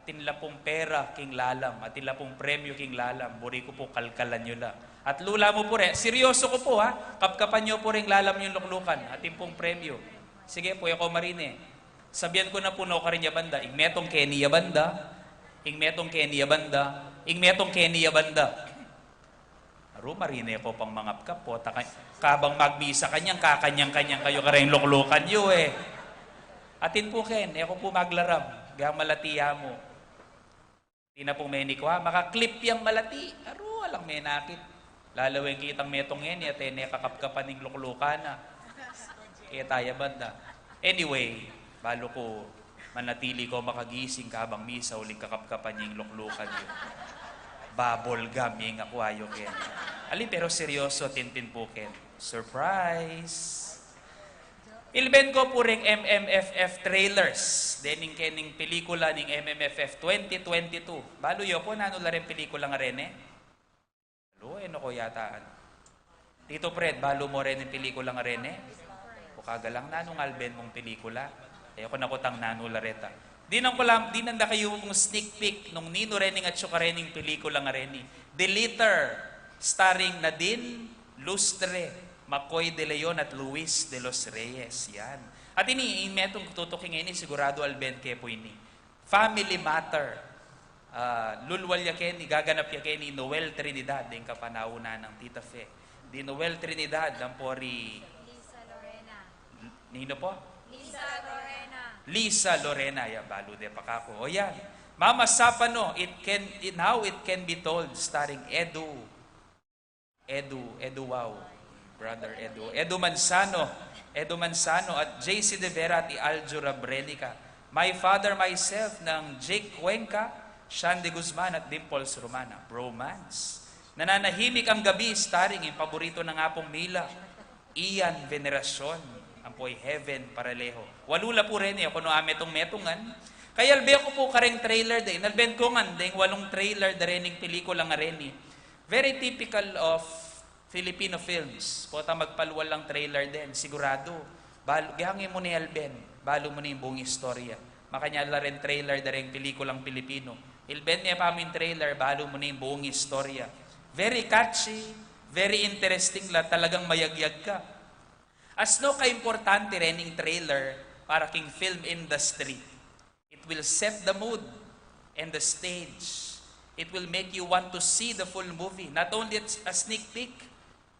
Atin la pung pera king lalam, atin la pung premyu king lalam, buri ku pu kalkalan yu la. At lula mu pu re, seryoso ku pu ha, kapkapan yu pu reng lalam yung luklukan, atin pung premyu. Sige pu, e ko marine. Sabian ku na pu no karin ya banda, ing metung keni ya banda, ing metung keni ya banda, ing metung keni ya banda. Aru, marine ko pang mangapkap, pota ka-, kabang magmisa kanyan, kakanyan-kanyan kayu kareng luklukan yu e. Atin pu ken, e ko pu maglaram, gang malati ya mu. Atin na pung menikwa, makaklip yang malati. Aru, alang menakit. Lalawen kitang metung ngeni, at e ne kakapkapan ing luklukan na. Keta ya banda. Anyway, balu ku manatili ko makagising kabang misa uling kakapkapan ing luklukan yu. Bubble gum ing akwa yu ken. Ali, pero seryoso, atin pin pu ken. Surprise! Ilben ko pu reng M M F F trailers dening kening pelikula ning M M F F twenty twenty-two. Balu yu pu nanu la reng pelikula nga reni? Balu, e no ko yata. Tito Fred, balu mo reni ing pelikula nga reni? O kagalang, nanu ing alben mung pelikula? E ku na kutang nanu la reta. Dinan ku la, dinan da kayu mung sneak peek nung ninu rening atsu karening pelikula nga reni. The Litter, starring Nadine Lustre, McCoy de Leon at Luis de los Reyes. Yan. At ini, ing metung tutuking ini, siguradu alben ke pu ini. Family Matter. Ah, lulwal ya keni, gaganap ya keni Noel Trinidad, deng kapanaunan nang Tita Fe. Di Noel Trinidad, ampo ri Lisa Lorena. Nino po? Lisa Lorena. Lisa Lorena, ya, balu de pa kaku. O yan. Mama Sapano, it can, it, Now It Can Be Told, starring Edu. Edu, Edu, wow. Brother Edu. Edu Manzano. Edu Manzano at J C De Vera at i Aljura Brenica. My Father, Myself ng Jake Cuenca, Shandy Guzman at Dimples Romana. Bromance. Nananahimik ang Gabi, starring ing paborito na nga pung Mila, Ian Veneracion, ampo i Heaven Paralejo. Walu la pu reni, e ku no ametung-metungan. Kayalbe ku pu kareng trailer de, inalben ku ngan deng walung trailer da rening pelikula nga reni. Very typical of Filipino films. Pota magpalwal lang trailer den, siguradu. Bal-, gange mu ne alben, balu mu ne ing buung istorya. Makanyan la reng trailer da reng pelikulang Pilipino. Ilben ne pa mu ing trailer, balu mu ne ing buung istorya. Very catchy, very interesting la, talagang mayagyag ka. Asno kaimportante rening trailer para king film industry. It will set the mood and the stage. It will make you want to see the full movie. Not only a, a sneak peek,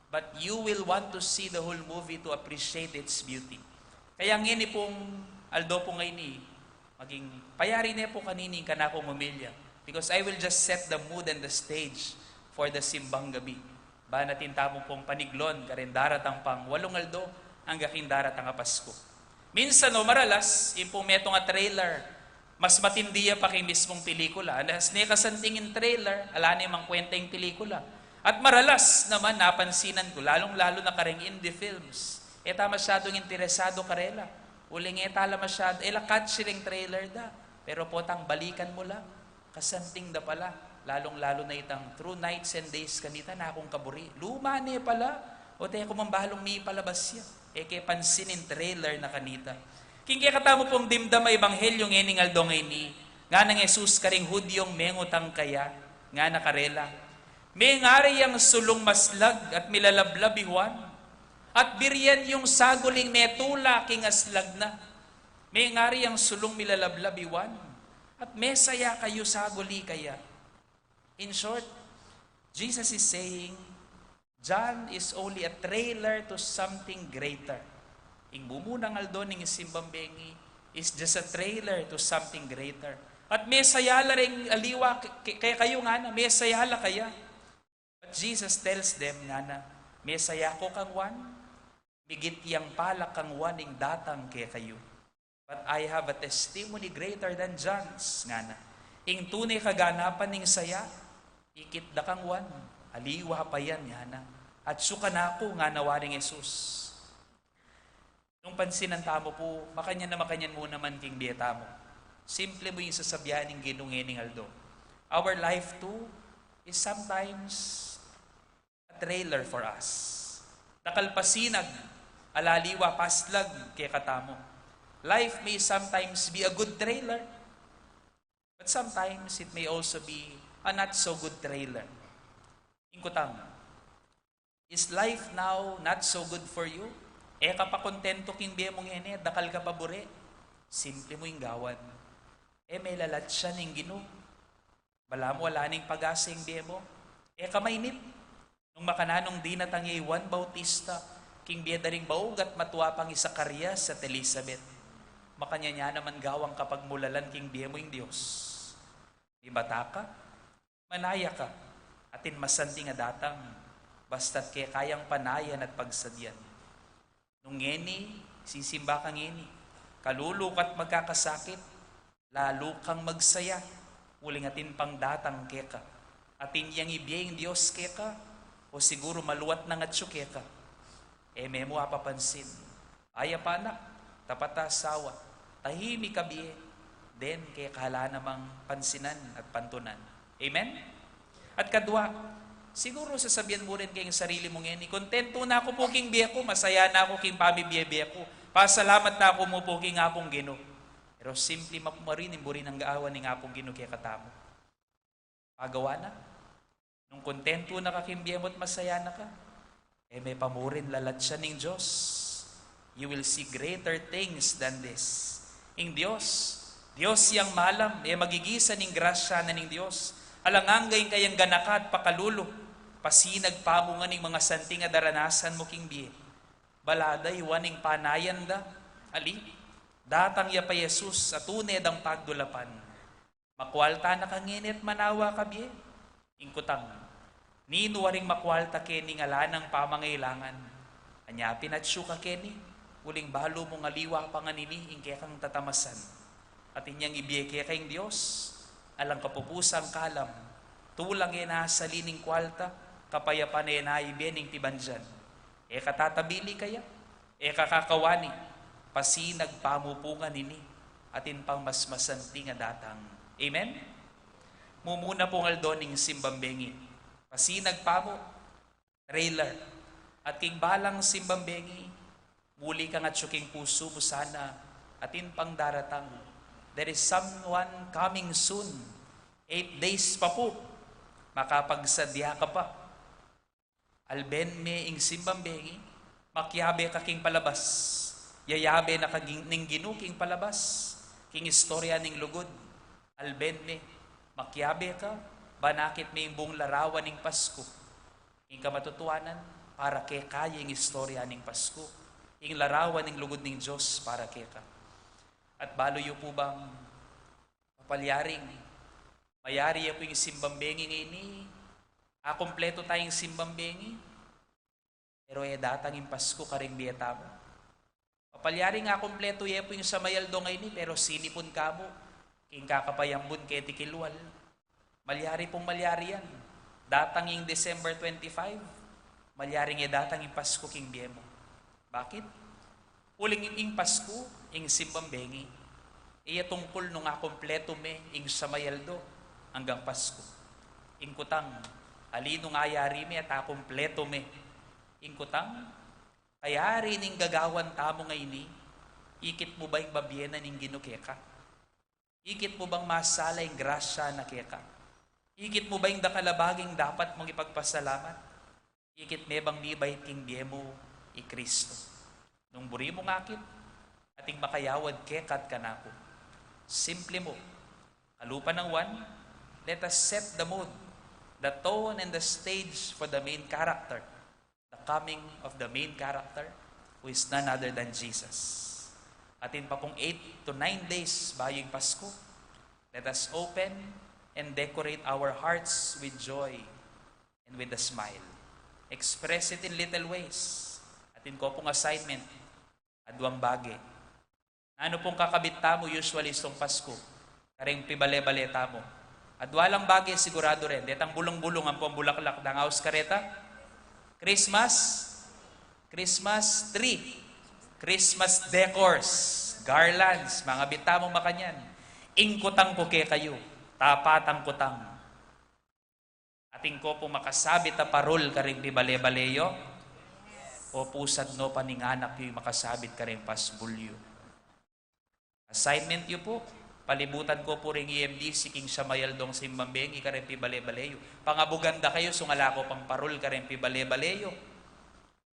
but you will want to see the whole movie to appreciate its beauty. Kaya ngeni pung aldo pu ngeni, maging payari ne pu kanini ing kanakung homilya. Because I will just set the mood and the stage for the simbang gabi. Ban atin tamu pung paniglon kareng daratang pang walung aldo angga king daratang a Pasku. Minsan o maralas, ing pung metung a trailer, mas matindi ya pa king mismung pelikula. Alas ne kasanting ing trailer, ala ne mang kwenta ing pelikula. At maralas naman napansinan ku, lalung-lalu na kareng indie films, e ta masyadung interesado karela. Uling e ta la masyado, e la catchy reng trailer da. Pero potang balikan mu la. Kasanting da pala, lalung-lalu na itang Through Nights and Days kanita, nakung kaburi. Luma ne pala, o te ku mang balung mipalabas ya. E ke pansin ing trailer na kanita. King kekatamu pung dimdam a ebanghelyo ngening aldo ngeni, nganang Jesus karing Hudyong mengutang kaya, ngana karela, "Mengari yang sulung maslag at milalablab i Juan, At buri yang saguli metula king aslag na. Mengari yang sulung milalablab i Juan. At mesaya kayu saguli kaya. In short, Jesus is saying, John is only a trailer to something greater. Ing mumunang aldo ning Simbang Bengi is just a trailer to something greater. At mesaya la ring aliwa ke-, ke-, kekayu ngana, mesaya la kaya. But Jesus tells them ngana, mesaya ku kang Juan, migit yang pala kang Juan ing datang kekayu. But I have a testimony greater than John's, ngana. Ing tune kaganapan ning saya, ikit da kang Juan, aliwa pa yan, ngana. At sukan aku, ngana waring Jesus. Nung pansinan tamu pu, makanyan na makanyan mu naman king bie tamu. Simple mu ing sasabian ning Ginu ngening aldo. Our life too is sometimes a trailer for us. Dakal pasinag, alaliwa paslag kekatamu. Life may sometimes be a good trailer, but sometimes it may also be a not so good trailer. Ing kutang, is life now not so good for you? E ka pa kontento king bie mu ngeni, dakal ka pa bure. Simple mu ing gawan. E me lalatsa ning Ginu. Balamu ala ning pag-asa ing bie mu. E ka mainip. Nung makananu nung dinatang ya i Juan Bautista king bie da ring baug at matua pang i Zacarias at Elizabeth, makanyan ya naman gawang kapagmulalan king bie mu ing Dios. Mibata ka, manaya ka, atin masanting a datang, basta't keka yang panayan at pagsadyan. Nung ngeni, sisimba ka ngeni, kalulu ka't magkakasakit, lalu kang magsaya, uling atin pang datang keka. Atin yang ibie ing Dios keka, o siguru maluat nang atyu keka. E me mu apapansin. Ayap a anak, tapat a asawa, tahimik a bie, deng keka ala namang pansinan at pantunan. Amen? At kadua, siguru sasabian mu rin king sarili mu ngeni, kontento na ku pu king bie ku, masaya na ku king pamibie-bie ku, pasalamat na ku mu pu king Apung Ginu. Pero simple ma pu marin ing buri nang gawan ning Apung Ginu kekatamu. Pagawa na, nung kontento na ka king bie mu at masaya na ka, e me pa mu rin lalatsa ning Dios. You will see greater things than this. Ing Dios, Dios yang malam, e magigisa ning grasya na ning Dios. Alang angga ing kayang ganaka at pakalulu, pasinag pa mu ngan ing mangasanting a daranasan mu king bie. Bala da iwa ning panayan da, ali, datang ya pa i Jesus a tune dang pagdulapan. Makwalta na ka ngeni at manawa ka bie. Ing kutang, ninu waring makwalta keni ning ala nang pamangailangan? Anya pin atyu ka keni, uling balu mung aliwa pa ngan ini ing kekang tatamasan. Atin yang ibie keka ing Dios, alang kapupusang kalam, tulang e na asali ning kwalta, kapayapan e na ibie ning pibandian. E ka tatabili kaya? E ka kakawani? Pasinag pa mu pu ngan ini, atin pang mas masanting a datang. Amen? Mumuna pung aldo ning Simbang Bengi. Pasinag pa mu, trailer. At king balang Simbang Bengi, muli kang atyu king pusu mu sana, atin pang daratang. There is someone coming soon. Eight days pa pu. Makapagsadya ka pa. Alben me ing Simbang Bengi, makiabe ka king palabas. Yayabe na ka ging-, ning Ginu king palabas, king istorya ning lugud. Alben me, makiabe ka, banakit me ing buung larawan ning Pasku. Ing kamatutuanan, para keka ya ing istorya ning Pasku. Ing larawan ning lugud ning Dios para keka. At balu yu pu bang papalyaring mayari ya pu ing Simbang Bengi ngeni, akumpletu taya ing Simbang Bengi, pero e datang ing Pasku karing bie tamu? Papalyaring akumpletu ye pu ing samay aldo ngeni, pero sinipun ka mu king kakapayambun keti kilwal. Malyari pung malyari yan. Datang ing December twenty-five, malyaring e datang ing Pasku king bie mu. Bakit? Uling ing Pasku, ing Simbang Bengi, e ya tungkul nung akumpletu me ing samay aldo anggang Pasku. Ing kutang, ali nung ayari me at akumpletu me? Ing kutang, kayari ning gagawan tamu ngeni, ikit mu ba ing babie na ning Ginu keka? Ikit mu bang masala ing grasya na keka? Ikit mu ba ing dakal a baging dapat mung ipagpasalamat? Ikit me bang mibait king bie mu i Kristo. Nung buri mung akit, ating makayawad keka at kanaku. Simple mu. Kalupa nang one, let us set the mood, the tone, and the stage for the main character, the coming of the main character, who is none other than Jesus. Atin pa pung eight to nine days bayu ing Pasku. Let us open and decorate our hearts with joy and with a smile. Express it in little ways. Atin ko pung assignment, aduang bage. Nanu pung kakabit tamu usually sung Pasku kareng pibale-bale tamu? Adua lang bage siguradu rin, detang bulung-bulung ampong bulaklak dang aus kareta. Christmas, Christmas tree, Christmas decors, garlands, mangabit tamu makanyan. Ing kutang ku kekayu, tapatan ku tang. Atin ko pung makasabit a parul karing pibale-bale yu? O pusad no pa ning anak yu ing makasabit karing pasbul yu? Assignment yu pu, palibutan ko pu ring E M D C king Samayal dong simbang bengi karing pibale-bale yu. Pangabugan da kayu, sung ala ko pang parul karing pibale-bale yu.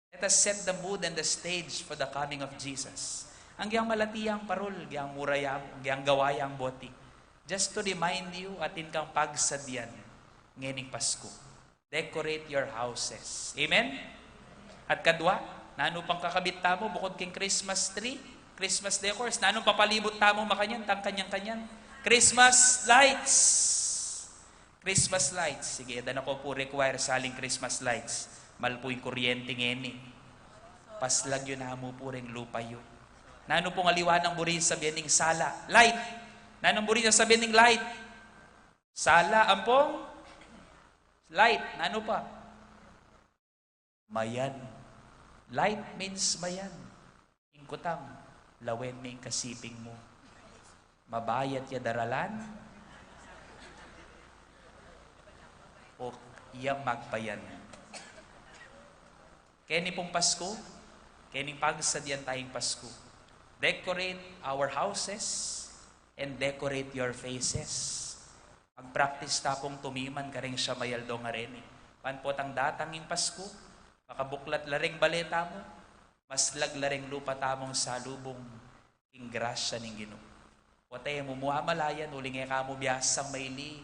Let us set the mood and the stage for the coming of Jesus. Ang giyang malati yang parul, giyang mura yang, giyang gawa yang boti. Just to remind you, atin kang pagsadyan ngening Pasku. Decorate your houses. Amen? At kadua, nanu pang kakabit tamu bukod king Christmas tree, Christmas decors? Nanu papalibut tamu makanyan, tang kanyan-kanyan? Christmas lights. Christmas lights. Sige, da na ko pu require saling Christmas lights. Mal pu ing kuryente ngeni. Paslag yu namu pu reng lupa yu. Nanu pung aliwa nang buri ing sabian ning sala? Light. Nanu buri ing sabian ning light? Sala ampong light. Nanu pa? Mayan. Light means mayan. Ing kutang, lawen me ing kasiping mu. Mabayat ya daralan o ya magpayan? Keni pung Pasku, kening pagsadyan tayung Pasku, decorate our houses and decorate your faces. Mag-practice ta pung tumiman kareng Samayal dong areni. Ban potang datang ing Pasku, makabuklat la reng bale tamu, maslag la reng lupa tamung salubung king grasya ning Ginu. Wa ta e mu amalayan uling e ka mu biasang maili,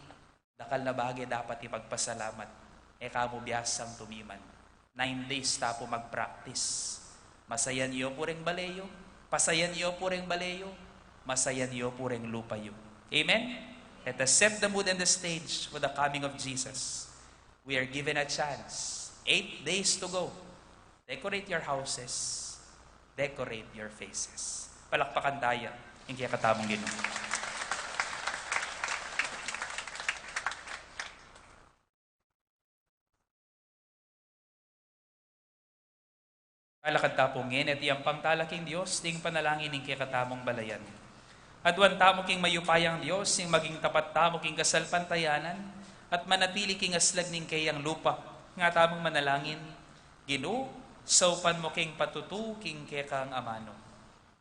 dakal na bage dapat ipagpasalamat, e ka mu biasang tumiman. Nine days ta pu mag-practice. Masayan yu pu reng bale yu, pasayan yu pu reng bale yu, masayan yu pu reng lupa yu. Amen? Let us set the mood and the stage for the coming of Jesus. We are given a chance. Eight days to go. Decorate your houses. Decorate your faces. Palakpakan taya ing kekatamung Ginu. Alakad ta pu ngeni at iyampang tala king Dios ding panalangin ning kekatamung balayan. Aduan tamu king mayupayang Dios, ing maging tapat tamu king kasalpantayanan at manatili king aslag ning keyang lupa. Nga tamung manalangin, Ginu, saupan mu keng patutu king kekang amanu.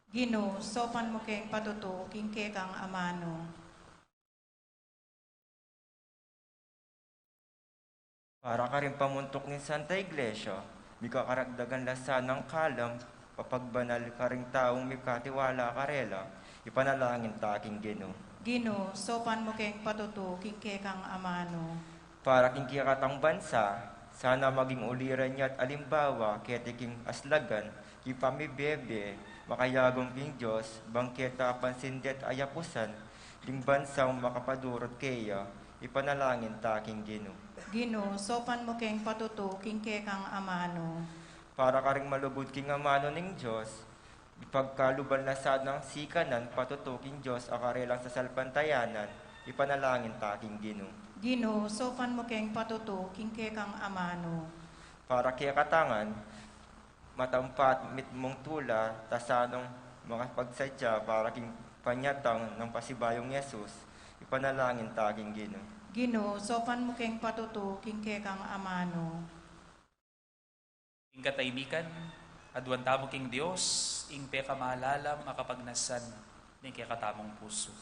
Ginu, saupan mu keng patutu king kekang amanu. Para karing pamuntuk ning Santa Iglesia, mika karagdagan la sanang kalam, papagbanal karing taung mikatiwala karela, ipanalangin ta king Ginu. Ginu, saupan mu keng patutu king kekang amanu. Para king kekatang bansa, sana maging uliran ya at alimbawa keti king aslagan, king pamibie-bie, makayagum king Dios, bang keta pansin de't ayapusan, ding bansang makapadurut keya, ipanalangin ta king Ginu. Ginu, saupan mu keng patutu king kekang amanu. Para karing malugud king amanu ning Dios, ipagkaluban la sanang sikanan patutu king Dios a karelang sasalpantayanan, ipanalangin ta king Ginu. Ginu, saupan mu keng patutu king kekang amanu. Para kekatangan, matampat mitmung tula, ta sanang makapagsadya para king panyatang nang pasibayung Jesus, ipanalangin ta king Ginu. Ginu, saupan mu keng patutu king kekang amanu. Ing katahimikan, aduan tamu king Dios, ing pekamalalam a kapagnasan ning kekatamung pusu.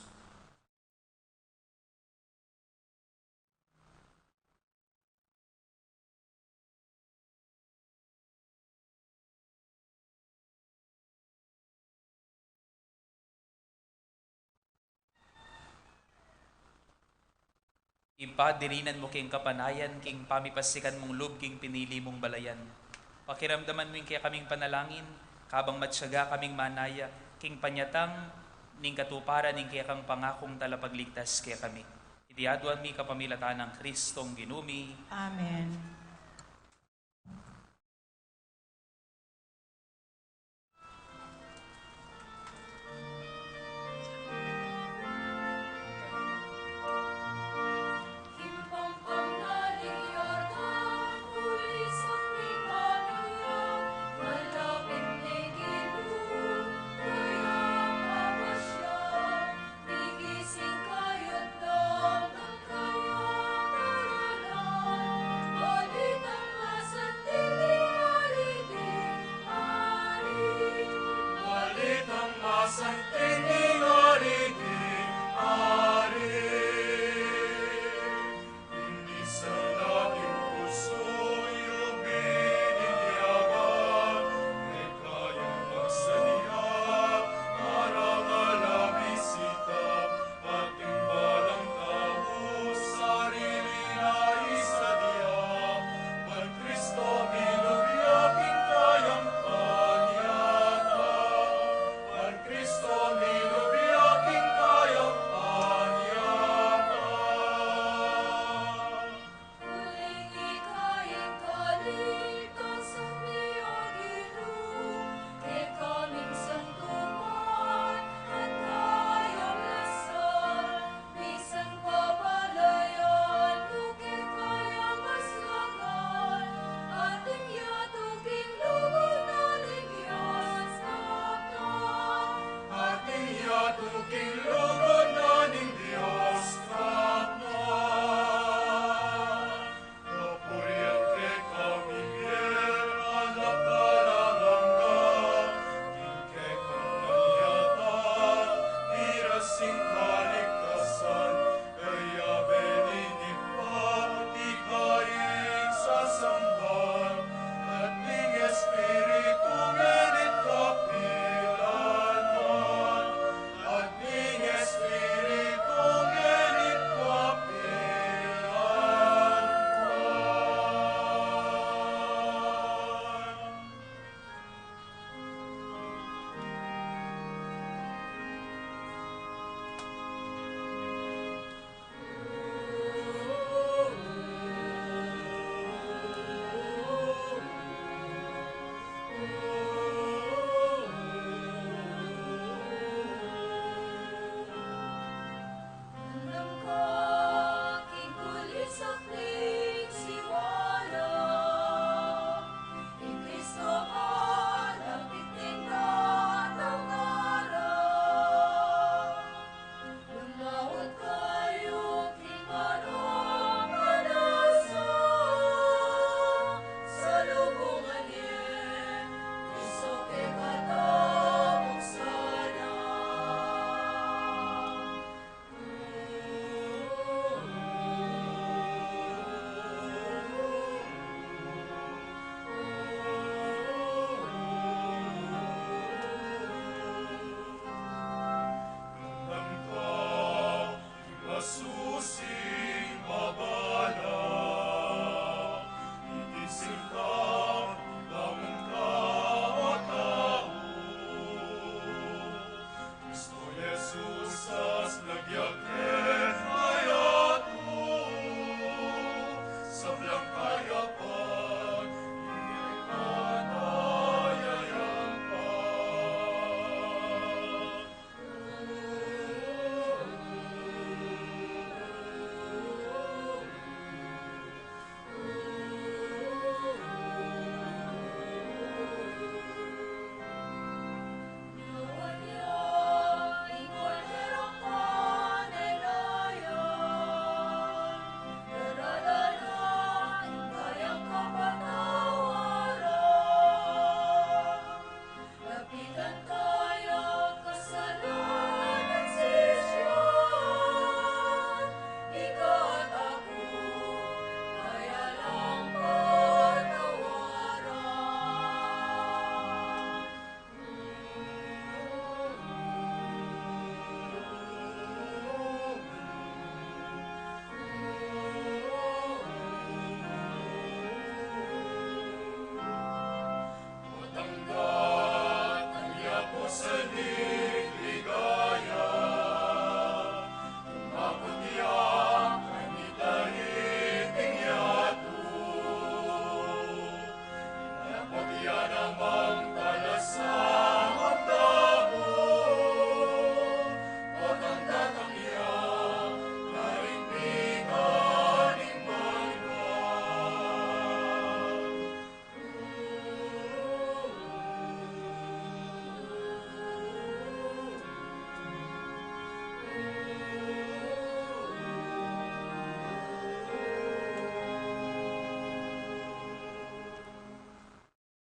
Ibpa, dirinan mu king kapanayan king pamipasikan mung lub king pinili mung balayan. Pakiramdaman mu ing kekaming panalangin, kabang matyaga kaming manaya king panyatang ning katuparan ning kekang pangakung talapagligtas kekami. Iti aduan mi kapamilatan nang Kristong Ginu mi. Amen.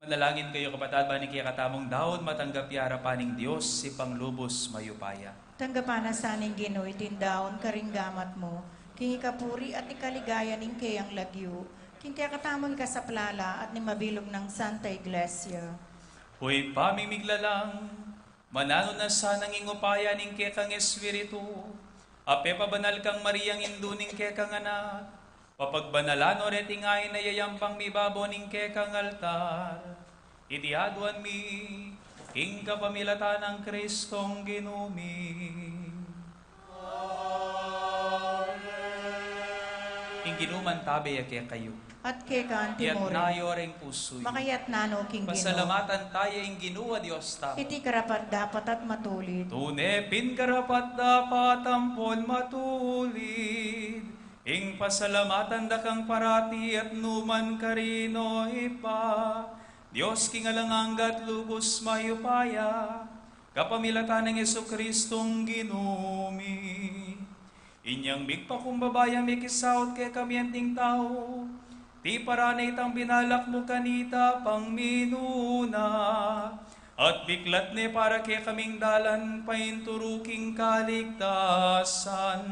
Panalangin kayu, kapatad, ban ing kekatamung daun matanggap ya arapan ning Dios, Ibpang lubus mayupaya. Tanggapan na sa ning Ginu iting daun karing gamat mu, king ikapuri at ikaligaya ning keyang lagyu, king kekatamung ikasaplala at ning mabilug nang Santa Iglesia. O Ibpa ming miglalang, mananu na sanang ing upaya ning kekang Espiritu, a pepabanal kang Mariang indu ning kekang Anak, papagbanalan no reting ain a yayampang mibabo ning kekang altar. Iti aduan mi king kapamilatan nang Kristong Ginu mi. Ing Ginu mantabe ya kekayu. At keka antimurin. Iyatas yu ring pusu yu. Makayatas no king Ginu. Pasalamatan taya ing Ginu a Dios tamu. Iti karapat-dapat at matulid. Tune pin karapat-dapat ampon matulid ing pasalamatan da kang parati at nukarin man, o Ibpa, Dios king alang angga at lubus mayupaya, kapamilatan nang Jesucristong Ginu mi. Inyang migpakumbaba yang mikisaut kekami anting tau, tiparan ne itang binalak mu kanita pang minuna, at biklat ne para kekaming dalan painturu king kaligtasan.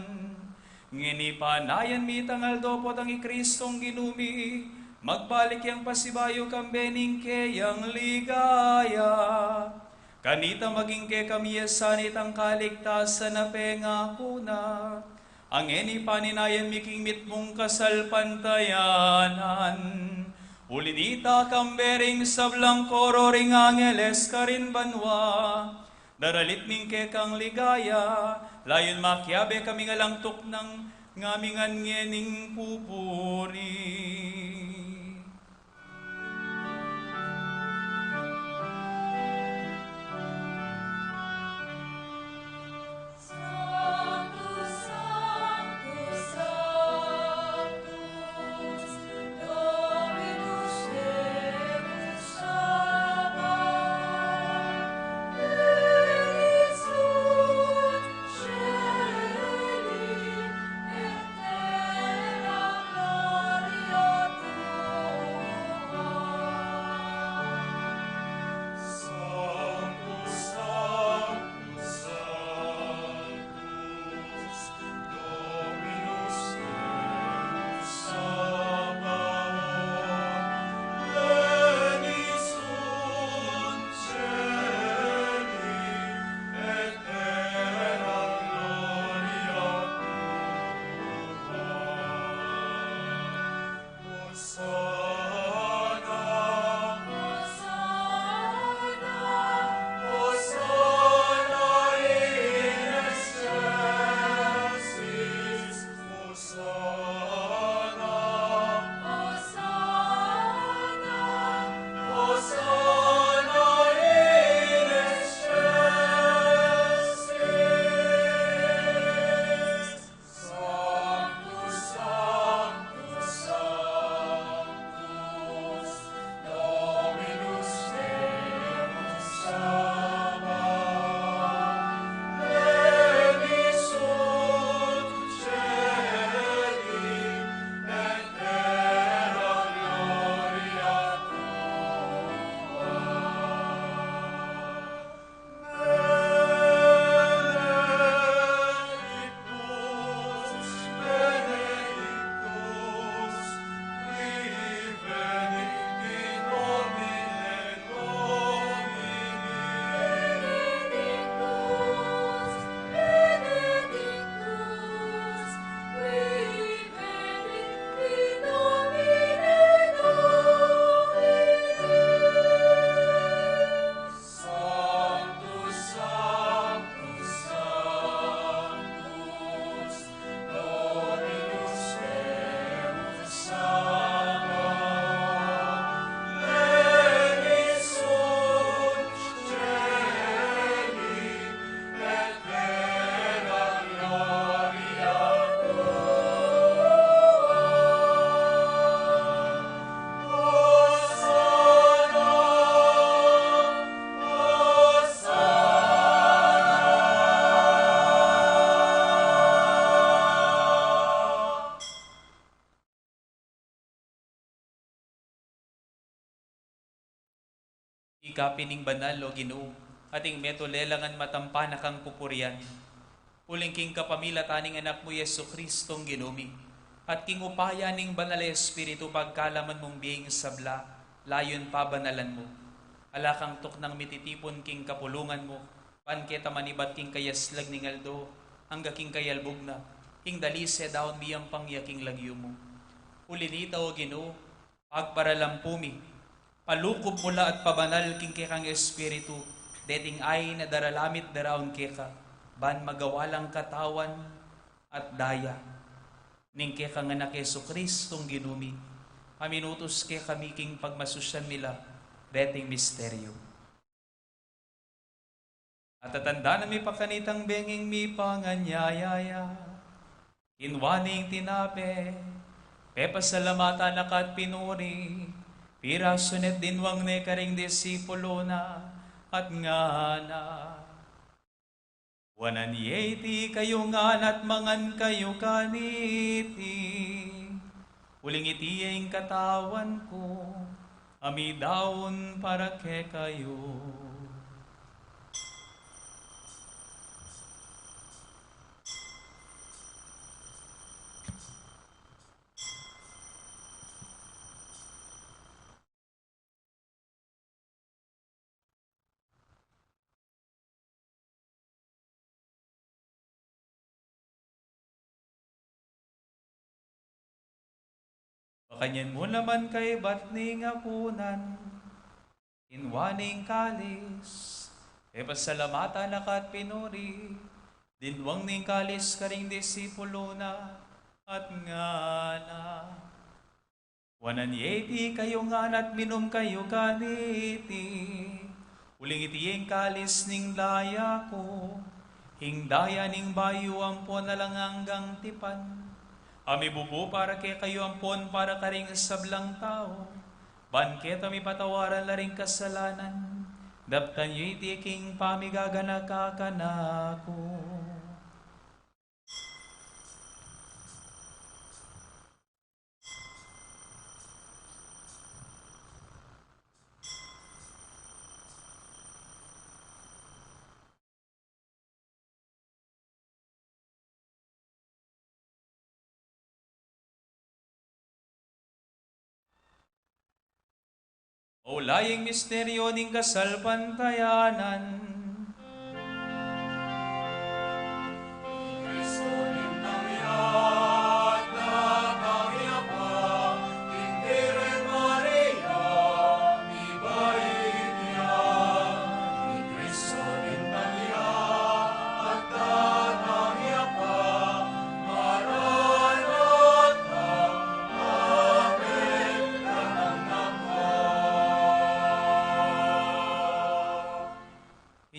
Ngeni panayan mi itang aldo potang i Kristong Ginu mi, magbalik yang pasibayu kambe ning keyang ligaya. Kanita maging kekami ya sana itang kaligtasan a pengaku na. Ngeni paninayan mi king mitmung kasalpantayanan. Uli nita kambe ring sablang koro ring angeles karin banua, daralit mi ing kekang ligaya, layun makiabe kaming alang tuknang ngamingan ngening pupuri. Ika pin ing banal, o Ginu, at ing metung lelangan matampa na kang pupurian. Uling king kapamilatan ning Anak mu, Jesucristong Ginu mi, at king upaya ning Banal a Espiritu, pagkalaman mung bie ing sabla, layun pabanalan mu. Ala kang tuknang mititipun king kapulungan mu, ban keta manibat king kayaslag ning aldo, angga king kayalbug na, king dalise daun miyampang ya king lagyu mu. Uli nita, o Ginu, pagparalampu mi, palukup mu la at pabanal king kekang Espiritu deting ain a daralamit daraun keka, ban magawa lang katawan at daya ning kekang Anak, Jesucristong Ginu mi, a minutus kekami king pagmasusyan mi la deting misteryu. At tatandanan mi pa kanitang benging mipanganyaya ya, kinua ne ing tinape, pepasalamatan na ka at pinuri, pirasu ne at dinwang ne karing disipulu na, at ngana: Kuanan ye iti kayu ngan at mangan kayu kaniti, uling iti ya ing katawan ku, a midaun para kekayu. Makanyan mu naman kaibat ning apunan, kinua ne ing kalis, pepasalamatan na ka at pinuri, dinwang ne ing kalis karing disipulu na, at ngana: Kuanan ye iti kayu ngan at minum kayu kaniti, uling iti ya ing kalis ning daya ku, ing daya ning bayu ampon alang anggang tipan, a mibubu para kekayu ampon para karing sablang tau, ban keta mipatawaran la ring kasalanan. Daptan yu iti king pamigaganaka kanaku. Maulayi ing misteryu ning kasalpantayanan.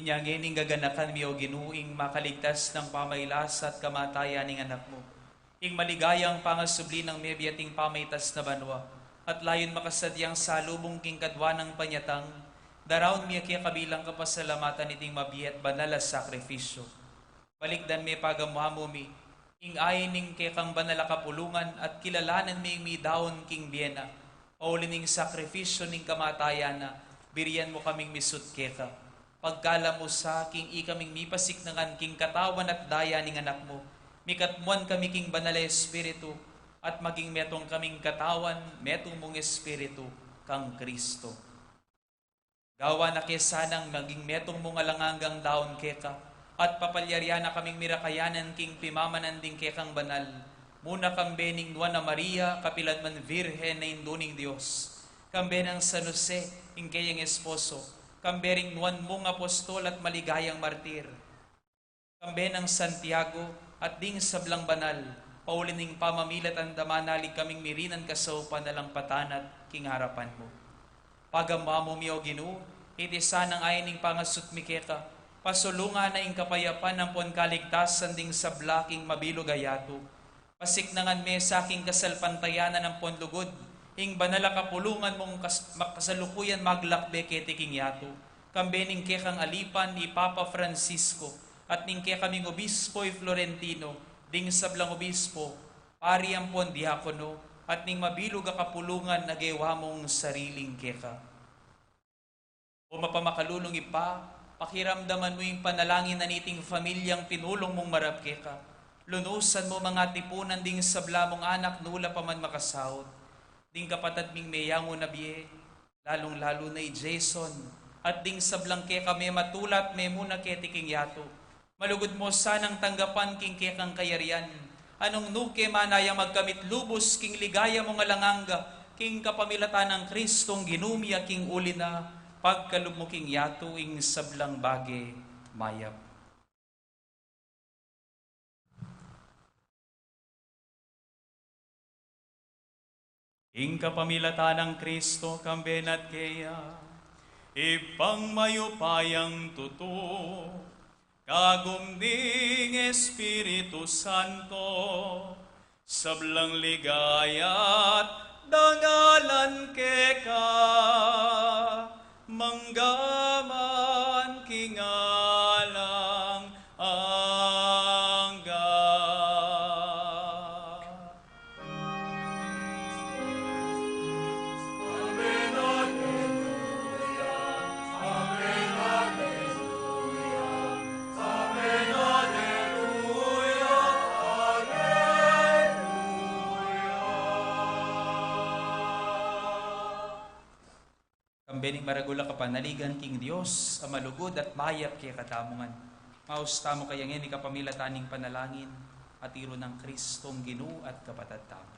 Inya ngeni gaganakan mi, O Ginu, ing makaligtas nang pamailas at kamatayan ning Anak mu, ing maligayang pangasubli nang mebie at ing pamaitas na banua, at layun makasadyang salubung king kadua nang panyatang, daraun mi ya keka bilang kapasalamatan iting mabie at banal a sakrifisyu. Balikdan me pagamu-amu mi ing ain ning kekang banal a kapulungan at kilalanan me ing midaun king bie na. Pauli ning sakrifisyu ning kamatayan na, birian mu kaming misut keka. Pagkalam mu sa king ikaming mipasiknangan king katawan at daya ning Anak mu, mikatmuan kami king Banal a Espiritu, at maging metung kaming katawan, metung mung Espiritu, kang Kristo. Gawan na ke sanang maging metung mung alang anggang daun keka, at papalyarian na kaming mirakayanan king pimamanan ding kekang banal, muna kambe ning Nuan a Maria, kapilan man Virgen a Indu ning Dios, kambe nang San Jose, ing keyang esposo, kambe ring nuan mung apostol at maligayang martir, kambe nang Santiago at ding sablang banal, pauli ning pamamilatan da manalig kaming mirinan kasaupan alang patanat king arapan mu. Pagamu-amu mi, O Ginu, iti sanang ain ning pangasut mi keka, pasulungan na ing kapayapan ampon kaligtasan ding sabla king mabilug a yatu. Pasiknangan me sa king kasalpantayanan ampon lugud ing banal a kapulungan mung kas-, makasalukuyan maglakbe keti king yatu, kambe ning kekang alipan i Papa Francisco, at ning kekaming obispo i Florentino, ding sablang obispo, pari ampon diakono, at ning mabilug a kapulungan a gewa mung sariling keka. O mapamakalulung Ibpa, pakiramdaman mu ing panalangin na niting pamilyang pinulung mung marap keka. Lunusan mu mang atipunan ding sabla mung anak nula pa man makasaut. Ding kapatad ming meyangu na bie, lalung-lalu na i Jason, at ding sablang keka mematulat memuna keti king yatu. Malugud mu sanang tanggapan king kekang kayarian, nung nuke man ayang magkamit lubus king ligaya mung alang angga, king kapamilatan nang Kristong Ginu mi a king uli na, pagkalub mu king yatu ing sablang bage mayap. Ing kapamilatan nang Kristo, kambe na at keya, Ibpang mayupayang tutu, kagum ning Espiritu Santo, sablang ligaya't dangalan keka, mangga man king alang angga. Kambe ning maragul a kapanaligan king Dios a malugud at mayap kekatamu ngan. Maus tamu kaya ngeni kapamilatan ning panalangin a tiru nang Kristong Ginu at Kapatad tamu.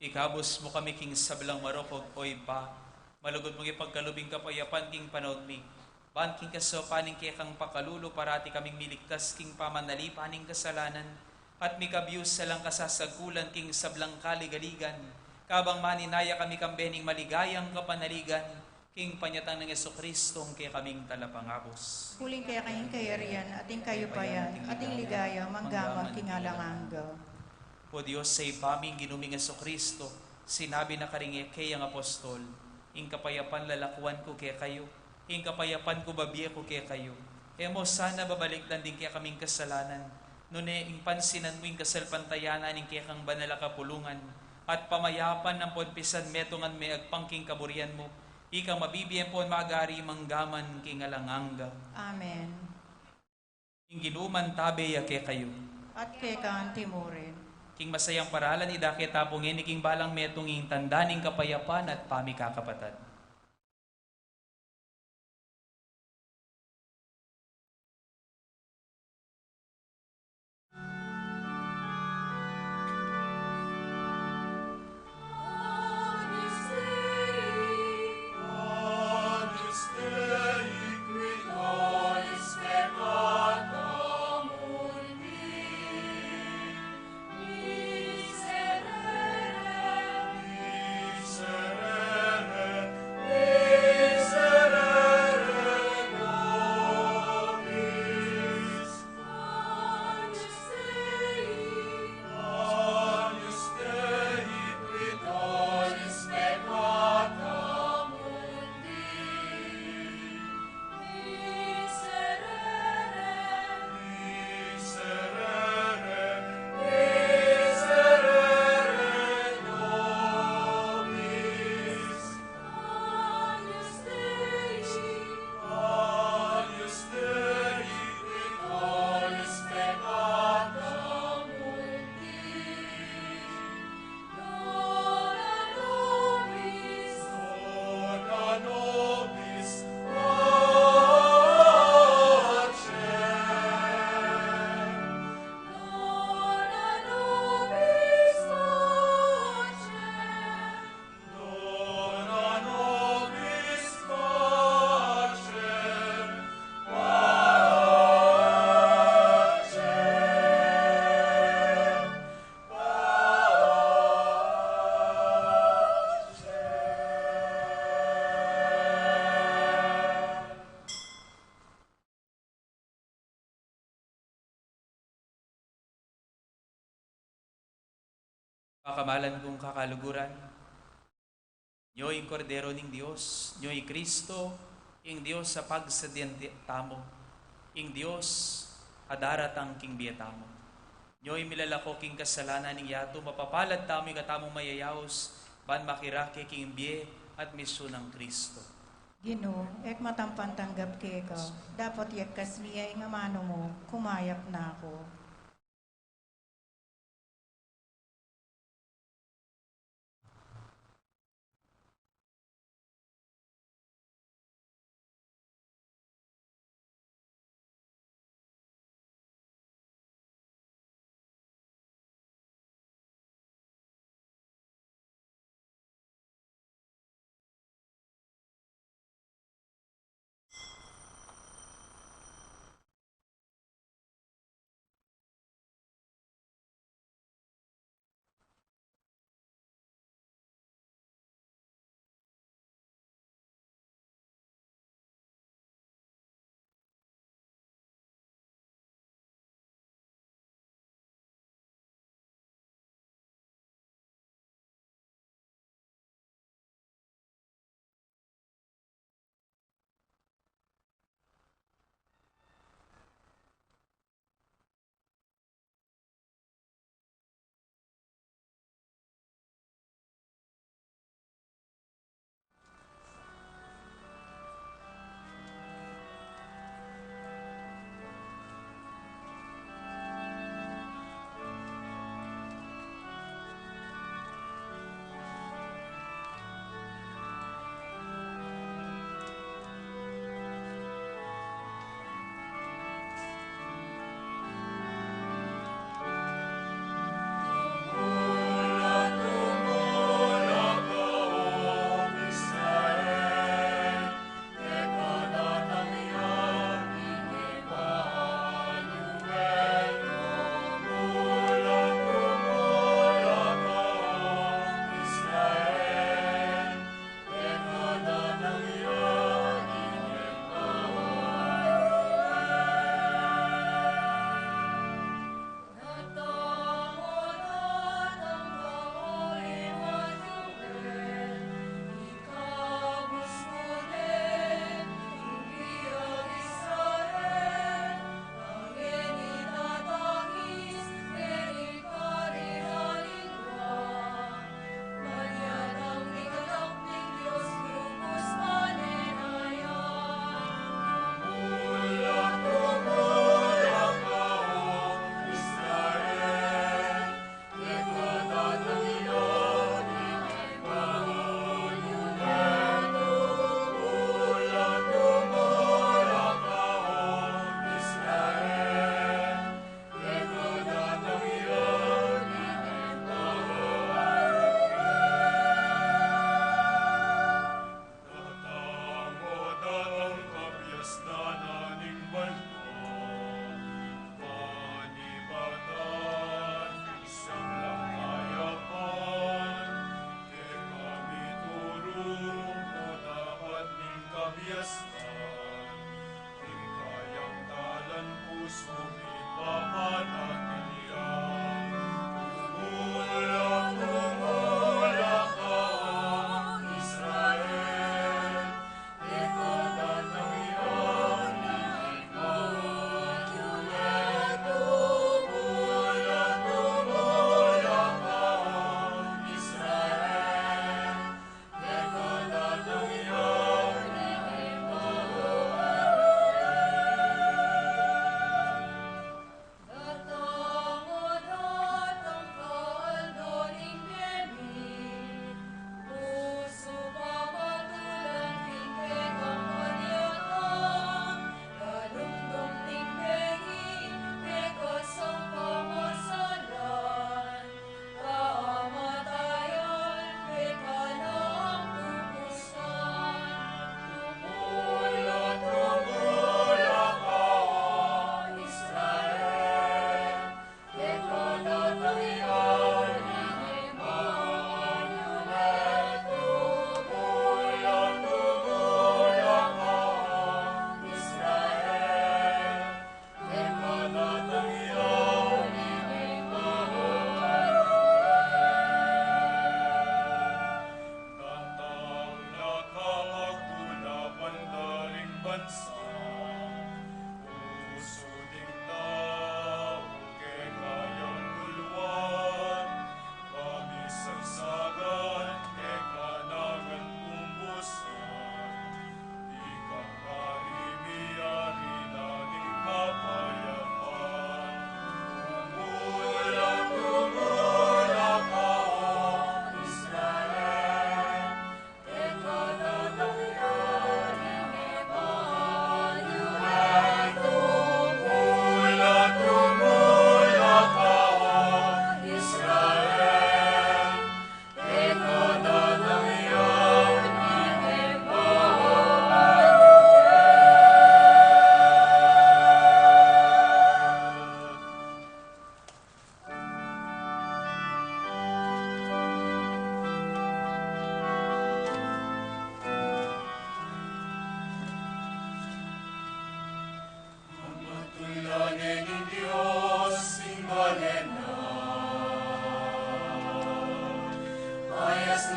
Ikabus mu kami king sablang marok, o Ibpa, malugud mung ipagkalub ing kapayapan king panaun mi. Ban king kasaupan ning kekang pakalulu, parati kaming miligtas king pamanalipan ning kasalanan, at mikabius sa lang kasasagkulan king sablang kaligaligan, kabang maninaya kami kambe ning maligayang kapanaligan, king panyatang nang Jesucristo, ing kekaming talapangabus. Uling keka ing kayarian, at ing kayupayan, at ing ligaya, mangga man king alang angga. O Dios, sa Ibpa ming Ginu ming Jesucristo, sinabi na karing kekang apostol, ing kapayapan lalakuan ku kekayu, ing kapayapan ku babie ku kekayu. E mu sana babalikdan ding kekaming kasalanan, nune ing pansinan mu ing kasalpantayanan ning kekang banal a kapulungan, at pamayapan ampon pisan metungan me agpang king kaburian mu, ikang mabibie ampon mag-ari mangga man king alang angga. Amen. Ing Ginu mantabe ya kekayu. At keka anti mu rin. King masayang paralan idake tamu ngeni king balang metung ing tanda ning kapayapan at pamikakapatad. Pakamalan kung kakaluguran, nyo ing Kordero ning Dios, nyo i Kristo, ing Dios a pagsadyan tamu, ing Dios a daratang king bie tamu. Nyo i milalako king kasalanan ning yatu, mapapalad tamu ing katamung mayayaus, ban makirake king bie at misu nang Kristo. Ginu, e ku matampan tanggap keka, dapot yagkas mi ya ing amanu mu, kumayap na ku.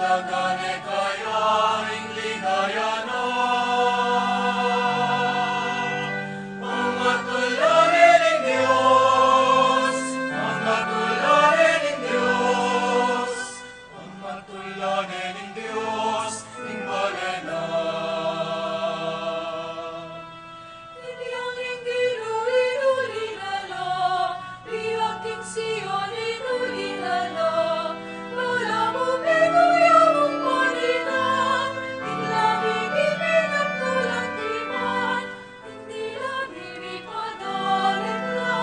Lagane kaya ing ligaya na. Pamatulanan ning Dios, pamatulanan ning Dios, pamatulanan ning Dios, ing bale na. Inyang ing Ginu inuli na la, inyang king Sion inuli na la, lola mu pinu ya mung pari na, ing labi mi pinagtulang di man, ing dila mi pipadalan na,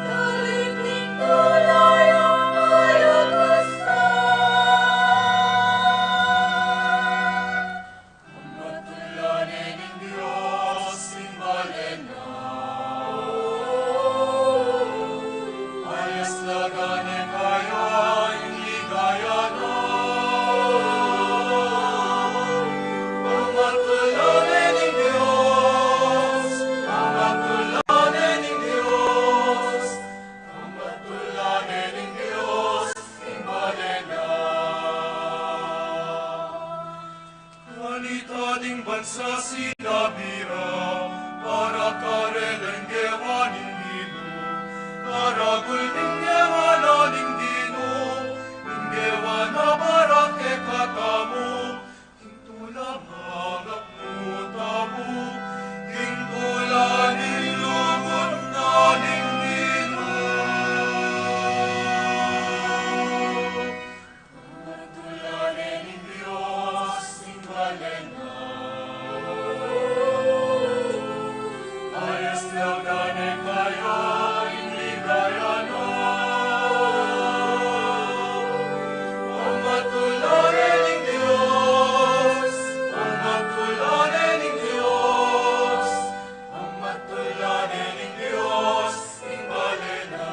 dalit ning tula yang mayagpus na. Pamatulanan ning Dios ing bale na. Ayas lagane kaya ing ligaya na. Pamatulanan ning Dios, pamatulanan ning Dios, pamatulanan ning Dios ing bale na. Kanita ding bansa sinabi ra, para karela ing gewa ning Ginu, karagul ning gewa na ning Ginu, ing gewa na para kekatamu, king tula ning anak mu tamu, king tula ning lugud na ning Ginu. Pamatulanan ning Dios ing bale na. Ayas lagane kaya ing ligaya na. Pamatulanan ning Dios, pamatulanan ning Dios, pamatulanan ning Dios ing bale na.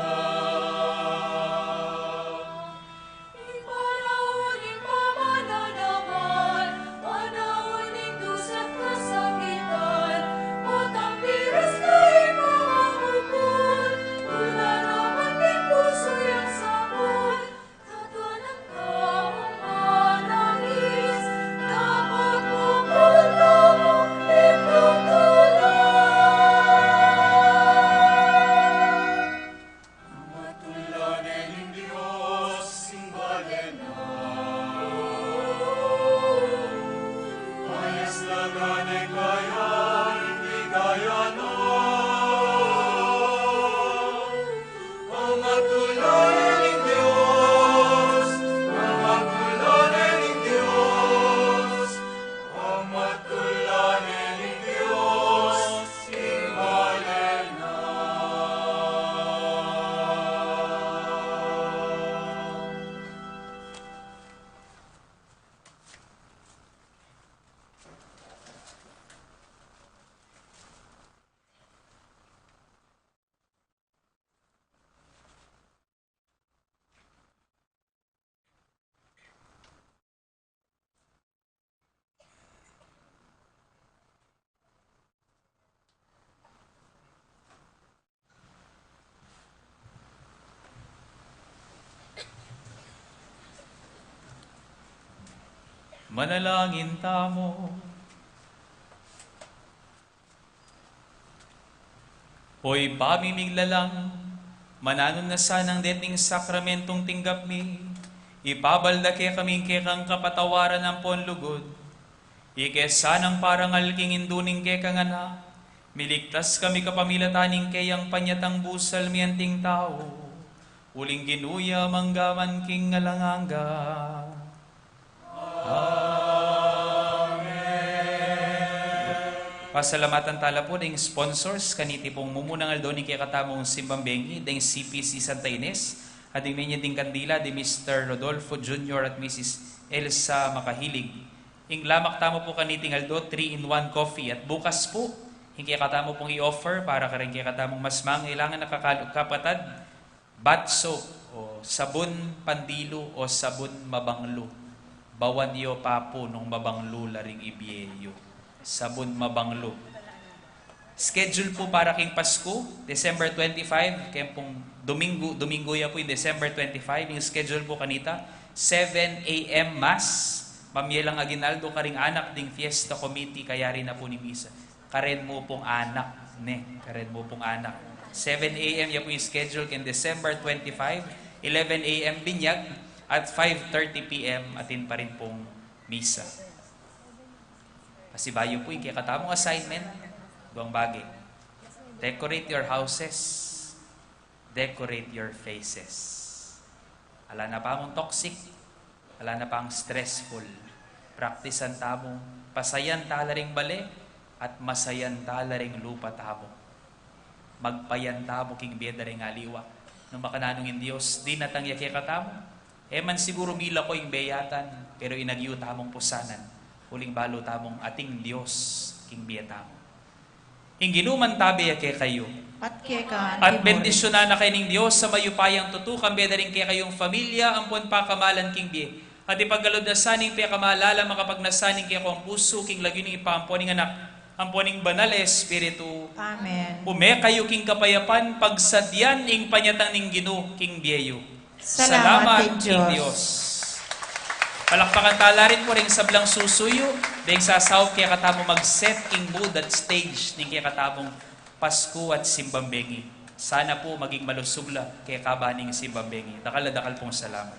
Ing panaun ning pamananamban, panaun ning dusa't kasakitan, potang piras na ing mangungupul, tula naman ning pusu yang sapul, tatanan tamung manangis, dapat pupul tamung ipagtula. Pamatulanan ning Dios ing bale na. Ayas lagane kaya ing ligaya na. Pamatulanan ning Dios, pamatulanan ning Dios, pamatulanan ning Dios ing bale na. Manalangin tamu. O Ibpa ming miglalang, mananu na sanang deting sakramentung tinggap mi, ipabal da kekami ing kekang kapatawaran ampon lugud, ike sanang parangal king Indu ning kekang Anak, miligtas kami kapamilatan ning keyang panyatang busal mi anting tau, uling Ginu ya mangga man king alang angga. Amen. Pasalamatan tala pu ding sponsors kaniti pung mumunang aldo ning kekatamung simbang bengi, ding C P C Santa Ines, at ding menya ding kandila, di Mister Rodolfo Junior at Missus Elsa Makahilig. Ing lamak tamu pu kaniting aldo, three-in-one coffee. At bukas pu, ing kekatamu pung i-offer para karing kekatamung mas mangailangan a kakalu-, kapatad, batso, o sabun pandilu, o sabun mabanglu. Bawan yu pa pu nung mabanglu la ring ibie yu. Sabun mabanglu. Schedule po para king Pasku, December twenty-five, kaya pong Domingo, Domingo ya po yung December twenty-five, yung schedule po kanita, seven a m Mass, mamye lang aginaldo karing anak ding Fiesta Committee, kayari na po ning misa. Karen mo pong anak, ne? Karen mo pong anak. Seven a m ya po yung schedule king December twenty-five, eleven a m binyag, at five thirty p m atin pa rin pong misa. Pasibayu po ing kekatamung assignment, duang bage. Decorate your houses, decorate your faces. Ala na pa mung toxic, ala na pang stressful. Praktisan tamung pasayan tala ring bale at masayan tala ring lupa tamu. Magpayan tamu king bie da ring aliwa. Nung makananu ing Dios, dinatang ya kekatamu. E man siguru milako ing bie yatan, pero inagyu tamung pusanan, uling balu tamung ating Dios king bie tamu. Ing Ginu mantabe ya kekayu. At keka naman. At bendisyunan na kayu ning Dios a mayupayang tutu, kambe da rin kekayung familia, ampon pakamalan king bie. At ipagkalub na sa ning pekamalala, makapagnasan ning kekong pusu, king lagyu ning Ibpa, ampon ning Anak, ampon ning Banal a Espiritu. Amen. Ume kayu king kapayapan, pagsadyan ing panyatang ning Ginu king bie yu. Salamat king Dios. Palakpakan tala rin pu ring sablang susuyu, deng sasaup kekatamu mag-set king mood at stage ning kekatamung Pasku at simbang bengi. Sana pu maging malusug la kekaba ning simbang bengi. Dakal a dakal pung salamat.